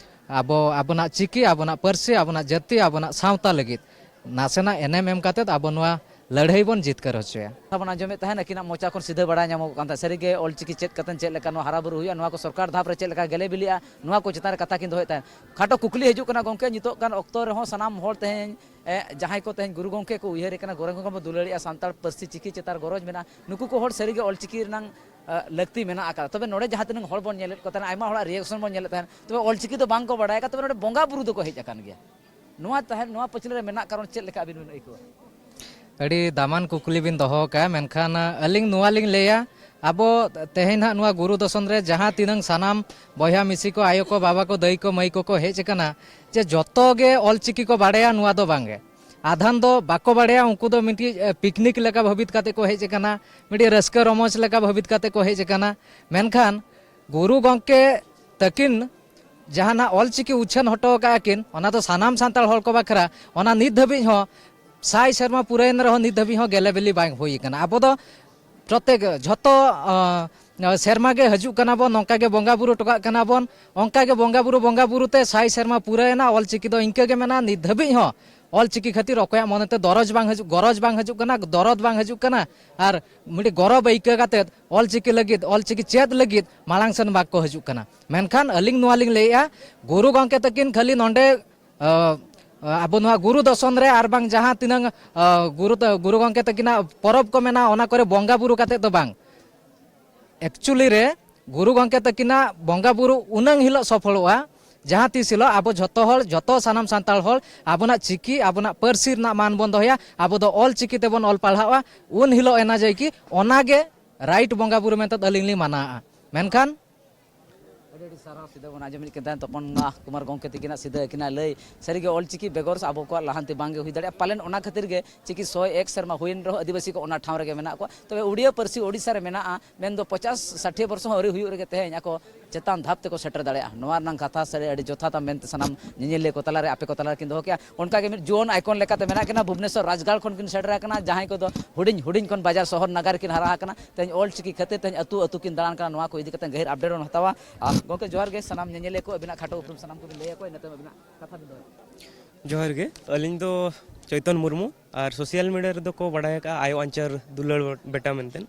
ᱟᱵᱚ, ᱟᱵᱚᱱᱟᱜ ᱪᱤᱠᱤ, ᱟᱵᱚᱱᱟᱜ ᱯᱟᱹᱨᱥᱤ, ᱟᱵᱚᱱᱟᱜ ᱡᱟᱹᱛᱤ, ᱟᱵᱚᱱᱟᱜ ᱥᱟᱶᱛᱟ ᱞᱟᱹᱜᱤᱫ ᱱᱟᱥᱮᱱᱟᱜ ᱮᱱᱮᱢ ᱮᱢ ᱠᱟᱛᱮᱫ ᱟᱵᱚ ᱱᱚᱣᱟ ᱞᱟᱹᱲᱦᱟᱹᱭ ᱵᱚᱱ ᱡᱤᱛᱠᱟᱹᱨ ᱦᱚᱪᱚᱭᱟ᱾ ᱠᱟᱛᱷᱟ ᱵᱚᱱ ᱟᱸᱡᱚᱢᱮᱫ ᱛᱟᱦᱮᱸᱱ, ᱟᱹᱠᱤᱱᱟᱜ ᱢᱚᱪᱟ ᱠᱷᱚᱱ ᱥᱤᱫᱷᱟᱹ ᱵᱟᱲᱟᱭ ᱧᱟᱢᱚᱜ ᱠᱟᱱ ᱛᱟᱦᱮᱸᱫ᱾ ᱥᱟᱹᱨᱤᱜᱮ ᱚᱞ ᱪᱤᱠᱤ ᱪᱮᱫ ᱠᱟᱛᱮᱫ ᱪᱮᱫ ᱞᱮᱠᱟ ᱱᱚᱣᱟ ᱦᱟᱨᱟ ᱵᱩᱨᱩ ᱦᱩᱭᱩᱜᱼᱟ, ᱱᱚᱣᱟ ᱠᱚ ᱥᱚᱨᱠᱟᱨ ᱫᱷᱟᱯ ᱨᱮ ᱪᱮᱫ ᱞᱮᱠᱟ ᱜᱮᱞᱮ ᱵᱤᱞᱤᱜᱼᱟ, ᱱᱚᱣᱟ ᱠᱚ ᱪᱮᱛᱟᱱ ᱨᱮ ᱠᱟᱛᱷᱟ ᱠᱤᱱ ᱫᱚᱦᱚᱭᱮᱫ ᱛᱟᱦᱮᱸᱫ᱾ ᱠᱷᱟᱴᱚ ᱠᱩᱠᱞᱤ ᱦᱤᱡᱩᱜ ᱠᱟᱱᱟ ᱜᱚᱢᱠᱮ, ᱱᱤᱛᱚᱜ ᱜᱟᱱ ᱚᱠᱛᱚ ᱨᱮᱦᱚᱸ ᱥᱟᱱᱟᱢ ᱦᱚᱲ ᱛᱮᱦᱮᱧ, ᱮ, ᱡᱟᱦᱟᱸᱭ ᱠᱚ ᱛᱮᱦᱮᱧ ᱜᱩᱨᱩ ᱜᱚᱢᱠᱮ ᱠᱚ ᱩᱭᱦᱟᱹᱨᱮ ᱠᱟᱱᱟ, ᱜᱩᱨᱩ ᱜᱚᱢᱠᱮ ᱵᱚᱱ ᱫᱩᱞᱟᱹᱲᱮᱜᱼᱟ, ᱥᱟᱱᱛᱟᱲ ᱯᱟᱹᱨᱥᱤ ᱪᱤᱠᱤ ᱪᱮᱛᱟᱱ ᱜᱚᱨᱚᱡᱽ ᱢᱮᱱᱟᱜᱼᱟ, ᱱᱩᱠᱩ ᱠᱚ ᱦᱚᱲ ᱥᱟᱹᱨᱤᱜᱮ ᱚᱞ ᱪᱤᱠᱤ ᱨᱮᱱᱟᱝ, ᱮ, ᱞᱟᱹᱠᱛᱤ ᱢᱮᱱᱟᱜ ᱟᱠᱟᱫᱟ᱾ ᱛᱚᱵᱮ ᱱᱚᱰᱮ ᱡᱟᱦᱟᱸ ᱛᱤᱱᱟᱹᱜ ᱦᱚᱲ ᱵᱚᱱ ᱧᱮᱞᱮᱫ ᱠᱚ ᱛᱟᱦᱮᱱᱟ, ᱟᱭᱢᱟ ᱦᱚᱲᱟᱜ reaction ᱵᱚᱱ ᱧᱮᱞᱮᱫ ᱛᱟᱦᱮᱱ, ᱛᱚᱵᱮ ᱚᱞ ᱪᱤᱠᱤ ᱫᱚ ᱵᱟᱝ ᱠᱚ ᱵᱟᱲᱟᱭ ᱟᱠᱟᱫ, ᱛᱚᱵᱮ ᱱᱚᱰᱮ ᱵᱚᱸᱜᱟ ᱵᱩᱨᱩ ᱫᱚᱠᱚ ᱦᱮᱡ ᱟᱠᱟᱱ ᱜᱮᱭᱟ᱾ ᱱᱚᱣᱟ ᱛᱟᱦᱮᱸ, ᱱᱚᱣᱟ ᱯᱟᱹᱪᱷᱞᱟᱹ ᱨᱮ ᱢᱮᱱᱟᱜ ᱠᱟᱨᱚᱱ ᱪᱮᱫ ᱞᱮᱠᱟ ᱟᱹᱵᱤᱱ ᱵᱤᱱ ᱟᱹᱭᱠᱟᱹᱣᱟ? ᱟᱹᱰᱤ ᱫᱟᱢᱟᱱ ᱠᱩᱠᱞᱤ ᱵᱤᱱ ᱫᱚᱦᱚ ᱟᱠᱟᱫᱼᱟ, ᱢᱮᱱᱠᱷᱟᱱ, ᱟᱹᱞᱤᱧ ᱱᱚᱣᱟ ᱞᱤᱧ ᱞᱟᱹᱭᱟ, ᱟᱵᱚ ᱛᱮᱦᱮᱧ ᱱᱟᱦᱟᱜ ᱱᱚᱣᱟ ᱜᱩᱨᱩ ᱫᱚᱥᱚᱱ ᱨᱮ ᱡᱟᱦᱟᱸ ᱛᱤᱱᱟᱹᱝ ᱥᱟᱱᱟᱢ ᱵᱚᱭᱦᱟ ᱢᱤᱥᱤ ᱠᱚ, ᱟᱭᱳ ᱠᱚ, ᱵᱟᱵᱟ ᱠᱚ, ᱫᱟᱹᱭ ᱠᱚ, ᱢᱟᱹᱭ ᱠᱚᱠᱚ ᱦᱮᱡ ᱟᱠᱟᱱᱟ, ᱡᱮ ᱡᱚᱛᱚ ᱜᱮ ᱚᱞᱪᱤᱠᱤ ᱠᱚ ᱵᱟᱲᱟᱭᱟ, ᱱᱚᱣᱟ ᱫᱚ ᱵᱟᱝᱜᱮ᱾ ᱟᱫᱷᱟᱱ ᱫᱚ ᱵᱟᱠᱚ ᱵᱟᱲᱟᱭᱟ, ᱩᱱᱠᱩ ᱫᱚ ᱢᱤᱫᱴᱤᱡ, ᱮ, ᱯᱤᱠᱱᱤᱠ ᱞᱮᱠᱟ ᱵᱷᱟᱹᱵᱤᱛ ᱠᱟᱛᱮ ᱠᱚ ᱦᱮᱡ ᱟᱠᱟᱱᱟ, ᱢᱤᱫᱴᱤᱡ ᱨᱟᱹᱥᱠᱟᱹ ᱨᱚᱢᱚᱡᱽ ᱞᱮᱠᱟ ᱵᱷᱟᱹᱵᱤᱛ ᱠᱟᱛᱮ ᱠᱚ ᱦᱮᱡ ᱟᱠᱟᱱᱟ᱾ ᱢᱮᱱᱠᱷᱟᱱ ᱜᱩᱨᱩ ᱜᱚᱢᱠᱮ ᱛᱟᱹᱠᱤᱱ ᱡᱟᱦᱟᱱᱟᱜ ᱚᱞᱪᱤᱠᱤ ᱩᱪᱷᱟᱹᱱ ᱦᱚᱴᱚ ᱟᱠᱟᱫᱼᱟ ᱠᱤᱱ, ᱚᱱᱟ ᱫᱚ ᱥᱟᱱᱟᱢ ᱥᱟᱱᱛᱟᱲ ᱦᱚᱲ ᱠᱚ ᱵᱟᱠᱷᱨᱟ, ᱚᱱᱟ ᱱᱤᱛ ᱫᱷᱟᱹᱵᱤᱡ ᱦᱚᱸ, ᱥᱟᱭ ᱥᱮᱨᱢᱟ ᱯᱩᱨᱟᱹᱭᱮᱱ ᱨᱮᱦᱚᱸ ᱱᱤᱛ ᱫᱷᱟᱹᱵᱤᱡ ᱦᱚᱸ ᱜᱮᱞᱮ ᱵᱤᱞᱤ ᱵᱟᱝ ᱦᱩᱭ ᱟᱠᱟᱱᱟ᱾ ᱟᱵᱚ ᱫᱚ ᱯᱨᱚᱛᱮᱠ, ᱡᱷᱚᱛᱚ, ᱟᱸ, ᱥᱮᱨᱢᱟ ᱜᱮ ᱦᱤᱡᱩᱜ ᱠᱟᱱᱟ ᱵᱚᱱ, ᱱᱚᱝᱠᱟ ᱜᱮ ᱵᱚᱸᱜᱟ ᱵᱩᱨᱩ ᱦᱚᱴᱚ ᱠᱟᱜ ᱠᱟᱱᱟ ᱵᱚᱱ, ᱚᱱᱠᱟ ᱜᱮ ᱵᱚᱸᱜᱟ ᱵᱩᱨᱩ, ᱵᱚᱸᱜᱟ ᱵᱩᱨᱩ ᱛᱮ ᱥᱟᱭ ᱥᱮᱨᱢᱟ ᱯᱩᱨᱟᱹᱭᱮᱱᱟ, ᱚᱞᱪᱤᱠᱤ ᱫᱚ ᱤᱱᱠᱟᱹ ᱜᱮ ᱢᱮᱱᱟᱜᱼᱟ ᱱᱤᱛ ᱫᱷᱟᱹᱵᱤᱡ ᱦᱚᱸ᱾ ᱚᱞᱪᱤᱠᱤ ᱠᱷᱟᱹᱛᱤᱨ ᱚᱠᱚᱭᱟᱜ ᱢᱚᱱᱮᱛᱮ ᱫᱚᱨᱚᱡᱽ ᱵᱟᱝ ᱦᱤᱡᱩᱜ, ᱜᱚᱨᱚᱡᱽ ᱵᱟᱝ ᱦᱤᱡᱩᱜ ᱠᱟᱱᱟ, ᱫᱚᱨᱚᱫ ᱵᱟᱝ ᱦᱤᱡᱩᱜ ᱠᱟᱱᱟ, ᱟᱨ ᱢᱤᱫᱴᱤᱡ ᱜᱚᱨᱚᱵᱽ ᱟᱹᱭᱠᱟᱹᱣ ᱠᱟᱛᱮᱫ ᱚᱞᱪᱤᱠᱤ ᱞᱟᱹᱜᱤᱫ, ᱚᱞᱪᱤᱠᱤ ᱪᱮᱫ ᱞᱟᱹᱜᱤᱫ ᱢᱟᱲᱟᱝ ᱥᱮᱱ ᱵᱟᱠᱚ ᱦᱤᱡᱩᱜ ᱠᱟᱱᱟ᱾ ᱢᱮᱱᱠᱷᱟᱱ ᱟᱹᱞᱤᱧ ᱱᱚᱣᱟ ᱞᱤᱧ ᱞᱟᱹᱭᱮᱫᱼᱟ, ᱜᱩᱨᱩ ᱜᱚᱢᱠᱮ ᱛᱟᱹᱠᱤᱱ ᱠᱷᱟᱹᱞᱤ ᱱᱚᱰᱮ, ᱟᱹ, ᱟᱵᱚ ᱱᱚᱣᱟ ᱜᱩᱨᱩ ᱫᱚᱥᱚᱱ ᱨᱮ ᱟᱨ ᱵᱟᱝ ᱡᱟᱦᱟᱸ ᱛᱤᱱᱟᱹᱝ, ᱟᱹ, ᱜᱩᱨᱩ ᱛᱟ-, ᱜᱩᱨᱩ ᱜᱚᱢᱠᱮ ᱛᱟᱹᱠᱤᱱᱟᱜ ᱯᱚᱨᱚᱵᱽ ᱠᱚ ᱢᱮᱱᱟᱜᱼᱟ, ᱚᱱᱟ ᱠᱚᱨᱮ ᱵᱚᱸᱜᱟ ᱵᱩᱨᱩ ᱠᱟᱛᱮᱫ ᱫᱚ ᱵᱟᱝ, actually ᱨᱮ ᱜᱩᱨᱩ ᱜᱚᱢᱠᱮ ᱛᱟᱹᱠᱤᱱᱟᱜ ᱵᱚᱸᱜᱟ ᱵᱩᱨᱩ ᱩᱱᱟᱹᱝ ᱦᱤᱞᱳᱜ ᱥᱚᱯᱷᱚᱞᱚᱜᱼᱟ, ᱡᱟᱦᱟᱸ ᱛᱤᱥ ᱦᱤᱞᱳᱜ ᱟᱵᱚ ᱡᱷᱚᱛᱚ ᱦᱚᱲ, ᱡᱷᱚᱛᱚ ᱥᱟᱱᱟᱢ ᱥᱟᱱᱛᱟᱲ ᱦᱚᱲ ᱟᱵᱚᱱᱟᱜ ᱪᱤᱠᱤ, ᱟᱵᱚᱱᱟᱜ ᱯᱟᱹᱨᱥᱤ ᱨᱮᱱᱟᱜ ᱢᱟᱱ ᱵᱚᱱ ᱫᱚᱦᱚᱭᱟ, ᱟᱵᱚ ᱫᱚ ᱚᱞ ᱪᱤᱠᱤ ᱛᱮᱵᱚᱱ ᱚᱞ ᱯᱟᱲᱦᱟᱜᱼᱟ, ᱩᱱ ᱦᱤᱞᱳᱜ ᱮᱱᱟ ᱡᱮ ᱠᱤ ᱚᱱᱟ ᱜᱮ right ᱵᱚᱸᱜᱟ ᱵᱩᱨᱩ ᱢᱮᱱᱛᱮ ᱟᱹᱞᱤᱧ ᱞᱤᱧ ᱢᱟᱱᱟᱣᱟ᱾ ᱢᱮᱱᱠᱷᱟᱱ ᱟᱹᱰᱤ ᱟᱹᱰᱤ ᱥᱟᱨᱦᱟᱣ᱾ ᱥᱤᱫᱷᱟᱹ ᱵᱚᱱ ᱟᱸᱡᱚᱢ ᱤᱫᱤ ᱠᱮᱫ ᱛᱟᱦᱮᱸ ᱛᱚᱯᱚᱱ, ᱟᱦ, ᱠᱩᱢᱟᱨ ᱜᱚᱢᱠᱮ ᱛᱤᱠᱤᱱᱟᱜ ᱥᱤᱫᱷᱟᱹ ᱟᱹᱠᱤᱱᱟᱜ ᱞᱟᱹᱭ᱾ ᱥᱟᱹᱨᱤᱜᱮ ᱚᱞ ᱪᱤᱠᱤ ᱵᱮᱜᱚᱨ ᱟᱵᱚ ᱠᱚᱣᱟᱜ ᱞᱟᱦᱟᱱᱛᱤ ᱵᱟᱝᱜᱮ ᱦᱩᱭ ᱫᱟᱲᱮᱭᱟᱜᱼᱟ᱾ ᱯᱟᱞᱮᱱ ᱚᱱᱟ ᱠᱷᱟᱹᱛᱤᱨ ᱜᱮ ᱪᱤᱠᱤ ᱥᱚᱭ ᱮᱠ ᱥᱮᱨᱢᱟ ᱦᱩᱭᱮᱱ ᱨᱮᱦᱚᱸ ᱟᱹᱫᱤᱵᱟᱹᱥᱤ ᱠᱚ ᱚᱱᱟ ᱴᱷᱟᱶ ᱨᱮᱜᱮ ᱢᱮᱱᱟᱜ ᱠᱚᱣᱟ᱾ ᱛᱚᱵᱮ ᱩᱲᱤᱭᱟ ᱯᱟᱹᱨᱥᱤ ᱳᱰᱤᱥᱟ ᱨᱮ ᱢᱮᱱᱟᱜᱼᱟ, ᱢᱮᱱᱫᱚ ᱯᱚᱪᱟᱥ ᱥᱟᱴᱷᱤ ᱵᱚᱨᱥᱚ ᱦᱚᱸ ᱟᱹᱣᱨᱤ ᱦᱩᱭᱩᱜ ᱨᱮᱜᱮ ᱛᱮᱦᱮᱧ ᱟᱠᱚ ᱪᱮᱛᱟᱱ ᱫᱷᱟᱯ ᱛᱮᱠᱚ ᱥᱮᱴᱮᱨ ᱫᱟᱲᱮᱭᱟᱜᱼᱟ᱾ ᱱᱚᱣᱟ ᱨᱮᱱᱟᱜ ᱠᱟᱛᱷᱟ ᱥᱟᱹᱨᱤ ᱟᱹᱰᱤ ᱡᱚᱛᱷᱟᱛ ᱢᱮᱱᱛᱮ ᱥᱟᱱᱟᱢ ᱧᱮᱧᱮᱞᱤᱭᱟᱹ ᱠᱚ ᱛᱟᱞᱟᱨᱮ, ᱟᱯᱮ ᱠᱚ ᱛᱟᱞᱟᱨᱮ ᱠᱤᱱ ᱫᱚᱦᱚ ᱠᱮᱜᱼᱟ᱾ ᱚᱱᱠᱟᱜᱮ ᱢᱤᱫ ᱡᱩᱣᱟᱹᱱ icon ᱞᱮᱠᱟᱛᱮ ᱢᱮᱱᱟᱜ ᱠᱤᱱᱟ, ᱵᱷᱩᱵᱽᱱᱮᱥᱚᱨ ᱨᱟᱡᱽᱜᱟᱲ ᱠᱷᱚᱱ ᱠᱤᱱ ᱥᱮᱴᱮᱨ ᱟᱠᱟᱱᱟ, ᱡᱟᱦᱟᱸᱭ ᱠᱚᱫᱚ ᱦᱩᱰᱤᱧ ᱦᱩᱰᱤᱧ ᱠᱷᱚᱱ ᱵᱟᱡᱟᱨ ᱥᱚᱦᱚᱨ ᱱᱟᱜᱟᱨ ᱨᱮᱠᱤᱱ ᱦᱟᱨᱟ ᱟᱠᱟᱱᱟ᱾ ᱛᱮᱦᱮᱧ ᱚᱞ ᱪᱤᱠᱤ ᱠᱷᱟᱹᱛᱤᱨ ᱛᱮᱦᱮᱧ ᱟᱹᱛᱩ ᱟᱹᱛᱩ ᱠᱤᱱ ᱫᱟᱬᱟᱱ ᱠᱟᱱᱟ, ᱱᱚᱣᱟ ᱠᱚ ᱤᱫᱤ ᱠᱟᱛᱮ ᱜᱟᱹᱦᱤᱨ update ᱵᱚᱱ ᱦᱟᱛᱟᱣᱟ᱾ ᱟᱨ ᱜᱚᱢᱠᱮ ᱡᱚᱦᱟᱨ ᱜᱮ, ᱥᱟᱱᱟᱢ ᱧᱮᱧᱮᱞᱤᱭᱟᱹ ᱠᱚ ᱟᱹᱵᱤᱱᱟᱜ ᱠᱷᱟᱴᱚ ᱩᱯᱨᱩᱢ ᱥᱟᱱᱟᱢ ᱠᱚᱵᱤᱱ ᱞᱟᱹᱭ ᱟᱠᱚᱣᱟ, ᱤᱱᱟᱹ ᱛᱟᱭᱚᱢ ᱟᱹᱵᱤᱱᱟᱜ ᱠᱟᱛᱷᱟ ᱵᱤᱱ ᱫᱚᱦᱚᱭᱟ᱾ ᱡᱚᱦᱟᱨ ᱜᱮ, ᱟᱹᱞᱤᱧ ᱫᱚ ᱪᱳᱭᱛᱚᱱ ᱢᱩᱨᱢᱩ, ᱟᱨ social media ᱨᱮᱫᱚ ᱠᱚ ᱵᱟᱲᱟᱭ ᱟᱠᱟᱫᱼᱟ ᱟᱭᱳ ᱟᱧᱪᱟᱨ ᱫᱩᱞᱟᱹᱲ ᱵᱮᱴᱟ ᱢᱮᱱᱛᱮ᱾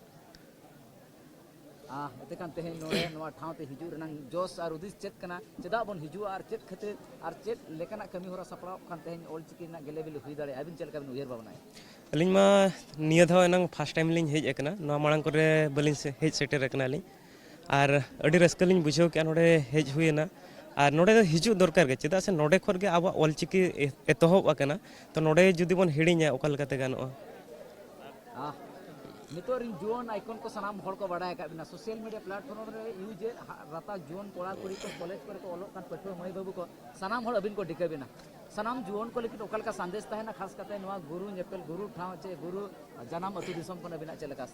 ᱟᱦ, ᱮᱱᱛᱮ ᱠᱷᱟᱱ ᱛᱮᱦᱮᱧ ᱱᱚᱰᱮ ᱱᱚᱣᱟ ᱴᱷᱟᱶ ᱛᱮ ᱦᱤᱡᱩᱜ ᱨᱮᱱᱟᱜ ᱡᱚᱥ ᱟᱨ ᱩᱫᱤᱥ ᱪᱮᱫ ᱠᱟᱱᱟ? ᱪᱮᱫᱟᱜ ᱵᱚᱱ ᱦᱤᱡᱩᱜᱼᱟ ᱟᱨ ᱪᱮᱫ ᱠᱷᱟᱹᱛᱤᱨ ᱟᱨ ᱪᱮᱫ ᱞᱮᱠᱟᱱᱟᱜ ᱠᱟᱹᱢᱤ ᱦᱚᱨᱟ ᱥᱟᱯᱲᱟᱣ ᱠᱷᱟᱱ ᱛᱮᱦᱮᱧ ᱚᱞ ᱪᱤᱠᱤ ᱨᱮᱱᱟᱜ ᱜᱮᱞᱮ ᱵᱤᱞᱤ ᱦᱩᱭ ᱫᱟᱲᱮᱭᱟᱜᱼᱟ? ᱟᱹᱵᱤᱱ ᱪᱮᱫ ᱞᱮᱠᱟ ᱵᱤᱱ ᱩᱭᱦᱟᱹᱨ ᱵᱷᱟᱵᱽᱱᱟᱭᱟ? ᱟᱹᱞᱤᱧ ᱢᱟ ᱱᱤᱭᱟᱹ ᱫᱷᱟᱣ ᱮᱱᱟᱝ first time ᱞᱤᱧ ᱦᱮᱡ ᱟᱠᱟᱱᱟ, ᱱᱚᱣᱟ ᱢᱟᱲᱟᱝ ᱠᱚᱨᱮ ᱵᱟᱹᱞᱤᱧ ᱥᱮ-, ᱦᱮᱡ ᱥᱮᱴᱮᱨ ᱟᱠᱟᱱᱟ ᱟᱹᱞᱤᱧ᱾ ᱟᱨ ᱟᱹᱰᱤ ᱨᱟᱹᱥᱠᱟᱹ ᱞᱤᱧ ᱵᱩᱡᱷᱟᱹᱣ ᱠᱮᱜᱼᱟ ᱱᱚᱰᱮ ᱦᱮᱡ ᱦᱩᱭᱮᱱᱟ᱾ ᱟᱨ ᱱᱚᱰᱮ ᱫᱚ ᱦᱤᱡᱩᱜ ᱫᱚᱨᱠᱟᱨ ᱜᱮ, ᱪᱮᱫᱟᱜ ᱥᱮ ᱱᱚᱰᱮ ᱠᱷᱚᱱ ᱜᱮ ᱟᱵᱚᱣᱟᱜ ᱚᱞ ᱪᱤᱠᱤ ᱮ-, ᱮᱛᱚᱦᱚᱵ ᱟᱠᱟᱱᱟ᱾ ᱛᱚ ᱱᱚᱰᱮ ᱡᱩᱫᱤ ᱵᱚᱱ ᱦᱤᱲᱤᱧᱟ, ᱚᱠᱟ ᱞᱮᱠᱟᱛᱮ ᱜᱟᱱᱚᱜᱼᱟ? ᱟᱦ, ᱱᱤᱛᱚᱜ ᱨᱤᱱ ᱡᱩᱣᱟᱹᱱ ᱟᱭᱠᱚᱱ ᱠᱚ ᱥᱟᱱᱟᱢ ᱦᱚᱲ ᱠᱚ ᱵᱟᱲᱟᱭ ᱟᱠᱟᱫ ᱵᱤᱱᱟ, ᱥᱳᱥᱟᱞ ᱢᱤᱰᱤᱭᱟ ᱯᱞᱟᱴᱯᱷᱚᱨᱢ ᱨᱮ ᱤᱭᱩᱡᱮᱫ ᱦᱟ-, ᱨᱟᱛᱟ ᱡᱩᱣᱟᱹᱱ ᱠᱚᱲᱟ ᱠᱩᱲᱤ ᱠᱚ, ᱠᱚᱞᱮᱡᱽ ᱠᱚᱨᱮ ᱠᱚ ᱚᱞᱚᱜ ᱠᱟᱱ ᱯᱟᱹᱴᱷᱩᱣᱟᱹ ᱢᱟᱹᱭ ᱵᱟᱹᱵᱩ ᱠᱚ, ᱥᱟᱱᱟᱢ ᱦᱚᱲ ᱟᱹᱵᱤᱱ ᱠᱚ ᱴᱷᱤᱠᱟᱹ ᱵᱤᱱᱟ᱾ ᱥᱟᱱᱟᱢ ᱡᱩᱣᱟᱹᱱ ᱠᱚ ᱞᱟᱹᱜᱤᱫ ᱚᱠᱟ ᱞᱮᱠᱟ ᱥᱟᱸᱫᱮᱥ ᱛᱟᱦᱮᱱᱟ, ᱠᱷᱟᱥ ᱠᱟᱛᱮ ᱱᱚᱣᱟ ᱜᱩᱨᱩ ᱧᱮᱯᱮᱞ, ᱜᱩᱨᱩ ᱴᱷᱟᱶ ᱪᱮ ᱜᱩᱨᱩ ᱡᱟᱱᱟᱢ ᱟᱹᱛᱩ ᱫᱤᱥᱚᱢ ᱠᱷᱚᱱ ᱟᱹᱵᱤᱱᱟᱜ ᱪᱮᱫ ᱞᱮᱠᱟ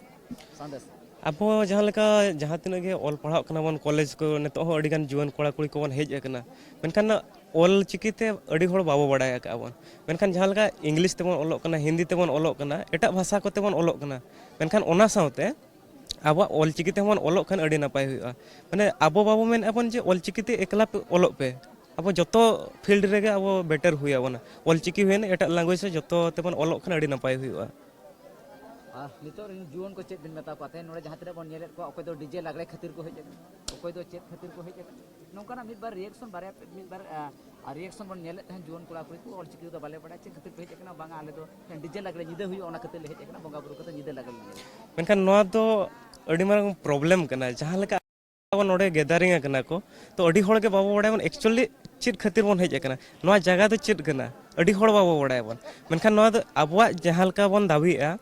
ᱥᱟᱸᱫᱮᱥ? ᱟᱵᱚ ᱡᱟᱦᱟᱸ ᱞᱮᱠᱟ ᱡᱟᱦᱟᱸ ᱛᱤᱱᱟᱹᱜ ᱜᱮ ᱚᱞ ᱯᱟᱲᱦᱟᱜ ᱠᱟᱱᱟ ᱵᱚᱱ, ᱠᱚᱞᱮᱡᱽ ᱠᱚ ᱱᱤᱛᱚᱜ ᱦᱚᱸ ᱟᱹᱰᱤ ᱜᱟᱱ ᱡᱩᱣᱟᱹᱱ ᱠᱚᱲᱟ ᱠᱩᱲᱤ ᱠᱚᱵᱚᱱ ᱦᱮᱡ ᱟᱠᱟᱱᱟ, ᱢᱮᱱᱠᱷᱟᱱ ᱚᱞ ᱪᱤᱠᱤ ᱛᱮ ᱟᱹᱰᱤ ᱦᱚᱲ ᱵᱟᱵᱚ ᱵᱟᱲᱟᱭ ᱟᱠᱟᱫᱼᱟ ᱵᱚᱱ᱾ ᱢᱮᱱᱠᱷᱟᱱ ᱡᱟᱦᱟᱸ ᱞᱮᱠᱟ ᱤᱝᱞᱤᱥ ᱛᱮᱵᱚᱱ ᱚᱞᱚᱜ ᱠᱟᱱᱟ, ᱦᱤᱱᱫᱤ ᱛᱮᱵᱚᱱ ᱚᱞᱚᱜ ᱠᱟᱱᱟ, ᱮᱴᱟᱜ ᱵᱷᱟᱥᱟ ᱠᱚᱛᱮ ᱵᱚᱱ ᱚᱞᱚᱜ ᱠᱟᱱᱟ, ᱢᱮᱱᱠᱷᱟᱱ ᱚᱱᱟ ᱥᱟᱶᱛᱮ ᱟᱵᱚᱣᱟᱜ ᱚᱞ ᱪᱤᱠᱤ ᱛᱮᱦᱚᱸ ᱵᱚᱱ ᱚᱞᱚᱜ ᱠᱷᱟᱱ ᱟᱹᱰᱤ ᱱᱟᱯᱟᱭ ᱦᱩᱭᱩᱜᱼᱟ᱾ ᱢᱟᱱᱮ ᱟᱵᱚ ᱵᱟᱵᱚ ᱢᱮᱱᱮᱫᱼᱟ ᱵᱚᱱ ᱡᱮ ᱚᱞ ᱪᱤᱠᱤ ᱛᱮ ᱮᱠᱞᱟ ᱯᱮ ᱚᱞᱚᱜ ᱯᱮ, ᱟᱵᱚ ᱡᱚᱛᱚ ᱯᱷᱤᱞᱰ ᱨᱮᱜᱮ ᱟᱵᱚ ᱵᱮᱴᱟᱨ ᱦᱩᱭ ᱟᱵᱚᱱᱟ᱾ ᱚᱞ ᱪᱤᱠᱤ ᱦᱩᱭᱮᱱ, ᱮᱴᱟᱜ ᱞᱮᱝᱜᱩᱭᱮᱡᱽ ᱦᱚᱸ ᱡᱚᱛᱚ ᱛᱮᱵᱚᱱ ᱚᱞᱚᱜ ᱠᱷᱟᱱ ᱟᱹᱰᱤ ᱱᱟᱯᱟᱭ ᱦᱩᱭᱩᱜᱼᱟ᱾ ᱟᱨ ᱱᱤᱛᱚᱜ ᱨᱮᱱ ᱡᱩᱣᱟᱹᱱ ᱠᱚ ᱪᱮᱫ ᱵᱤᱱ ᱢᱮᱛᱟ ᱠᱚᱣᱟ? ᱛᱮᱦᱮᱧ ᱱᱚᱰᱮ ᱡᱟᱦᱟᱸ ᱛᱤᱱᱟᱹᱜ ᱵᱚᱱ ᱧᱮᱞᱮᱫ ᱠᱚᱣᱟ, ᱚᱠᱚᱭ ᱫᱚ ᱰᱤᱡᱮ ᱞᱟᱜᱽᱲᱮ ᱠᱷᱟᱹᱛᱤᱨ ᱠᱚ ᱦᱮᱡ ᱟᱠᱟᱱᱟ, ᱚᱠᱚᱭ ᱫᱚ ᱪᱮᱫ ᱠᱷᱟᱹᱛᱤᱨ ᱠᱚ ᱦᱮᱡ ᱟᱠᱟᱱᱟ, ᱱᱚᱝᱠᱟᱱᱟᱜ ᱢᱤᱫ ᱵᱟᱨ ᱨᱤᱭᱮᱠᱥᱚᱱ, ᱵᱟᱨᱭᱟ ᱢᱤᱫ ᱵᱟᱨ, ᱟ, ᱟᱨ ᱨᱤᱭᱮᱠᱥᱚᱱ ᱵᱚᱱ ᱧᱮᱞᱮᱫ ᱛᱟᱦᱮᱸᱫ ᱡᱩᱣᱟᱹᱱ ᱠᱚᱲᱟ ᱠᱩᱲᱤ ᱠᱚ, "ᱚᱞ ᱪᱤᱠᱤ ᱫᱚ ᱵᱟᱞᱮ ᱵᱟᱲᱟᱭᱟ, ᱪᱮᱫ ᱠᱷᱟᱹᱛᱤᱨ ᱯᱮ ᱦᱮᱡ ᱟᱠᱟᱱᱟ?" "ᱵᱟᱝᱟ, ᱟᱞᱮ ᱫᱚ ᱰᱤᱡᱮ ᱞᱟᱜᱽᱲᱮ ᱧᱤᱫᱟᱹ ᱦᱩᱭᱩᱜᱼᱟ, ᱚᱱᱟ ᱠᱷᱟᱹᱛᱤᱨ ᱞᱮ ᱦᱮᱡ ᱟᱠᱟᱱᱟ, ᱵᱚᱸᱜᱟ ᱵᱩᱨᱩ ᱠᱟᱛᱮ ᱧᱤᱫᱟᱹ ᱞᱟᱜᱽᱲᱮ ᱞᱮ ᱧᱮᱞᱟ᱾" ᱢᱮᱱᱠᱷᱟᱱ ᱱᱚᱣᱟ ᱫᱚ ᱟᱹᱰᱤ ᱢᱟᱨᱟᱝ ᱯᱨᱚᱵᱞᱮᱢ ᱠᱟᱱᱟ᱾ ᱡᱟᱦᱟᱸ ᱞᱮᱠᱟ ᱟᱵᱚ ᱱᱚᱰᱮ ᱜᱮᱫᱟᱨᱤᱝ ᱟᱠᱟᱱᱟ ᱠᱚ, ᱛᱚ ᱟᱹᱰᱤ ᱦᱚᱲ ᱜᱮ ᱵᱟᱵᱚ ᱵᱟᱲᱟᱭᱟ ᱵᱚᱱ ᱮᱠᱪᱩᱭᱮᱞᱤ ᱪᱮᱫ ᱠᱷᱟᱹᱛᱤᱨ ᱵᱚᱱ ᱦᱮᱡ ᱟᱠᱟᱱᱟ, ᱱᱚᱣᱟ ᱡᱟᱭᱜᱟ ᱫᱚ ᱪᱮᱫ ᱠᱟᱱᱟ, ᱟᱹᱰᱤ ᱦᱚᱲ ᱵᱟᱵᱚ ᱵᱟᱲᱟᱭᱟ ᱵᱚᱱ᱾ ᱢᱮᱱᱠᱷᱟᱱ ᱱᱚᱣᱟ ᱫᱚ ᱟᱵᱚᱣᱟᱜ ᱡᱟᱦᱟᱸ ᱞᱮᱠᱟ ᱵᱚᱱ ᱫᱟᱹᱵᱤᱭᱮᱫᱼᱟ,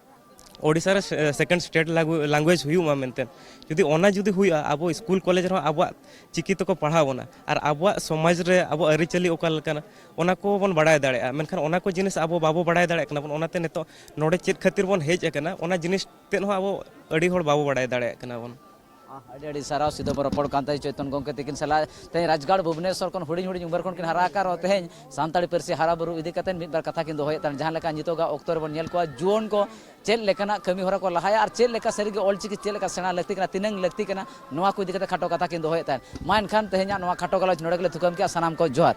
ᱳᱰᱤᱥᱟ ᱨᱮ ᱥᱮ-, ᱥᱮᱠᱮᱱᱰ ᱥᱴᱮᱴ ᱞᱟᱝᱜᱩ-, ᱞᱟᱝᱜᱩᱭᱮᱡᱽ ᱦᱩᱭᱩᱜ ᱢᱟ ᱢᱮᱱᱛᱮ, ᱡᱩᱫᱤ ᱚᱱᱟ ᱡᱩᱫᱤ ᱦᱩᱭᱩᱜᱼᱟ, ᱟᱵᱚ ᱥᱠᱩᱞ ᱠᱚᱞᱮᱡᱽ ᱨᱮᱦᱚᱸ ᱟᱵᱚᱣᱟᱜ ᱪᱤᱠᱤ ᱛᱮᱠᱚ ᱯᱟᱲᱦᱟᱣ ᱵᱚᱱᱟ, ᱟᱨ ᱟᱵᱚᱣᱟᱜ ᱥᱚᱢᱟᱡᱽ ᱨᱮ ᱟᱵᱚ ᱟᱹᱨᱤᱪᱟᱹᱞᱤ ᱚᱠᱟ ᱞᱮᱠᱟᱱᱟ, ᱚᱱᱟ ᱠᱚᱵᱚᱱ ᱵᱟᱲᱟᱭ ᱫᱟᱲᱮᱭᱟᱜᱼᱟ᱾ ᱢᱮᱱᱠᱷᱟᱱ ᱚᱱᱟ ᱠᱚ ᱡᱤᱱᱤᱥ ᱟᱵᱚ ᱵᱟᱵᱚ ᱵᱟᱲᱟᱭ ᱫᱟᱲᱮᱭᱟᱜ ᱠᱟᱱᱟ ᱵᱚᱱ, ᱚᱱᱟᱛᱮ ᱱᱤᱛᱚᱜ ᱱᱚᱰᱮ ᱪᱮᱫ ᱠᱷᱟᱹᱛᱤᱨ ᱵᱚᱱ ᱦᱮᱡ ᱟᱠᱟᱱᱟ, ᱚᱱᱟ ᱡᱤᱱᱤᱥ ᱛᱮᱫ ᱦᱚᱸ ᱟᱵᱚ ᱟᱹᱰᱤ ᱦᱚᱲ ᱵᱟᱵᱚ ᱵᱟᱲᱟᱭ ᱫᱟᱲᱮᱭᱟᱜ ᱠᱟᱱᱟ ᱵᱚᱱ᱾ ᱟᱦ, ᱟᱹᱰᱤ ᱟᱹᱰᱤ ᱥᱟᱨᱦᱟᱣ᱾ ᱥᱤᱫᱷᱟᱹ ᱵᱚᱱ ᱨᱚᱯᱚᱲ ᱠᱟᱱ ᱛᱟᱦᱮᱸᱫ ᱪᱳᱭᱛᱚᱱ ᱜᱚᱢᱠᱮ ᱛᱤᱠᱤᱱ ᱥᱟᱞᱟᱜ᱾ ᱛᱮᱦᱮᱧ ᱨᱟᱡᱽᱜᱟᱲ ᱵᱷᱩᱵᱽᱱᱮᱥᱚᱨ ᱠᱷᱚᱱ ᱦᱩᱰᱤᱧ ᱦᱩᱰᱤᱧ ᱩᱢᱮᱨ ᱠᱷᱚᱱ ᱠᱤᱱ ᱦᱟᱨᱟ ᱟᱠᱟᱱ ᱨᱮᱦᱚᱸ, ᱛᱮᱦᱮᱧ ᱥᱟᱱᱛᱟᱲᱤ ᱯᱟᱹᱨᱥᱤ ᱦᱟᱨᱟ ᱵᱩᱨᱩ ᱤᱫᱤ ᱠᱟᱛᱮ ᱢᱤᱫ ᱵᱟᱨ ᱠᱟᱛᱷᱟ ᱠᱤᱱ ᱫᱚᱦᱚᱭᱮᱫ ᱛᱟᱦᱮᱸᱫ᱾ ᱡᱟᱦᱟᱸ ᱞᱮᱠᱟ ᱱᱤᱛᱚᱜᱟᱜ ᱚᱠᱛᱚ ᱨᱮᱵᱚᱱ ᱧᱮᱞ ᱠᱚᱣᱟ, ᱡᱩᱣᱟᱹᱱ ᱠᱚ ᱪᱮᱫ ᱞᱮᱠᱟᱱᱟᱜ ᱠᱟᱹᱢᱤ ᱦᱚᱨᱟ ᱠᱚ ᱞᱟᱦᱟᱭᱟ ᱟᱨ ᱪᱮᱫ ᱞᱮᱠᱟ ᱥᱟᱹᱨᱤᱜᱮ ᱚᱞ ᱪᱤᱠᱤ ᱪᱮᱫ ᱞᱮᱠᱟ ᱥᱮᱬᱟ ᱞᱟᱹᱠᱛᱤ ᱠᱟᱱᱟ, ᱛᱤᱱᱟᱹᱝ ᱞᱟᱹᱠᱛᱤ ᱠᱟᱱᱟ, ᱱᱚᱣᱟ ᱠᱚ ᱤᱫᱤ ᱠᱟᱛᱮ ᱠᱷᱟᱴᱚ ᱠᱟᱛᱷᱟ ᱠᱤᱱ ᱫᱚᱦᱚᱭᱮᱫ ᱛᱟᱦᱮᱸᱫ᱾ ᱢᱟ ᱮᱱᱠᱷᱟᱱ ᱛᱮᱦᱮᱧᱟᱜ ᱱᱚᱣᱟ ᱠᱷᱟᱴᱚ ᱜᱟᱞᱚᱪ ᱱᱚᱰᱮ ᱜᱮᱞᱮ ᱛᱷᱩᱠᱟᱹᱢ ᱠᱮᱜᱼᱟ᱾ ᱥᱟᱱᱟᱢ ᱠᱚ ᱡᱚᱦᱟᱨ᱾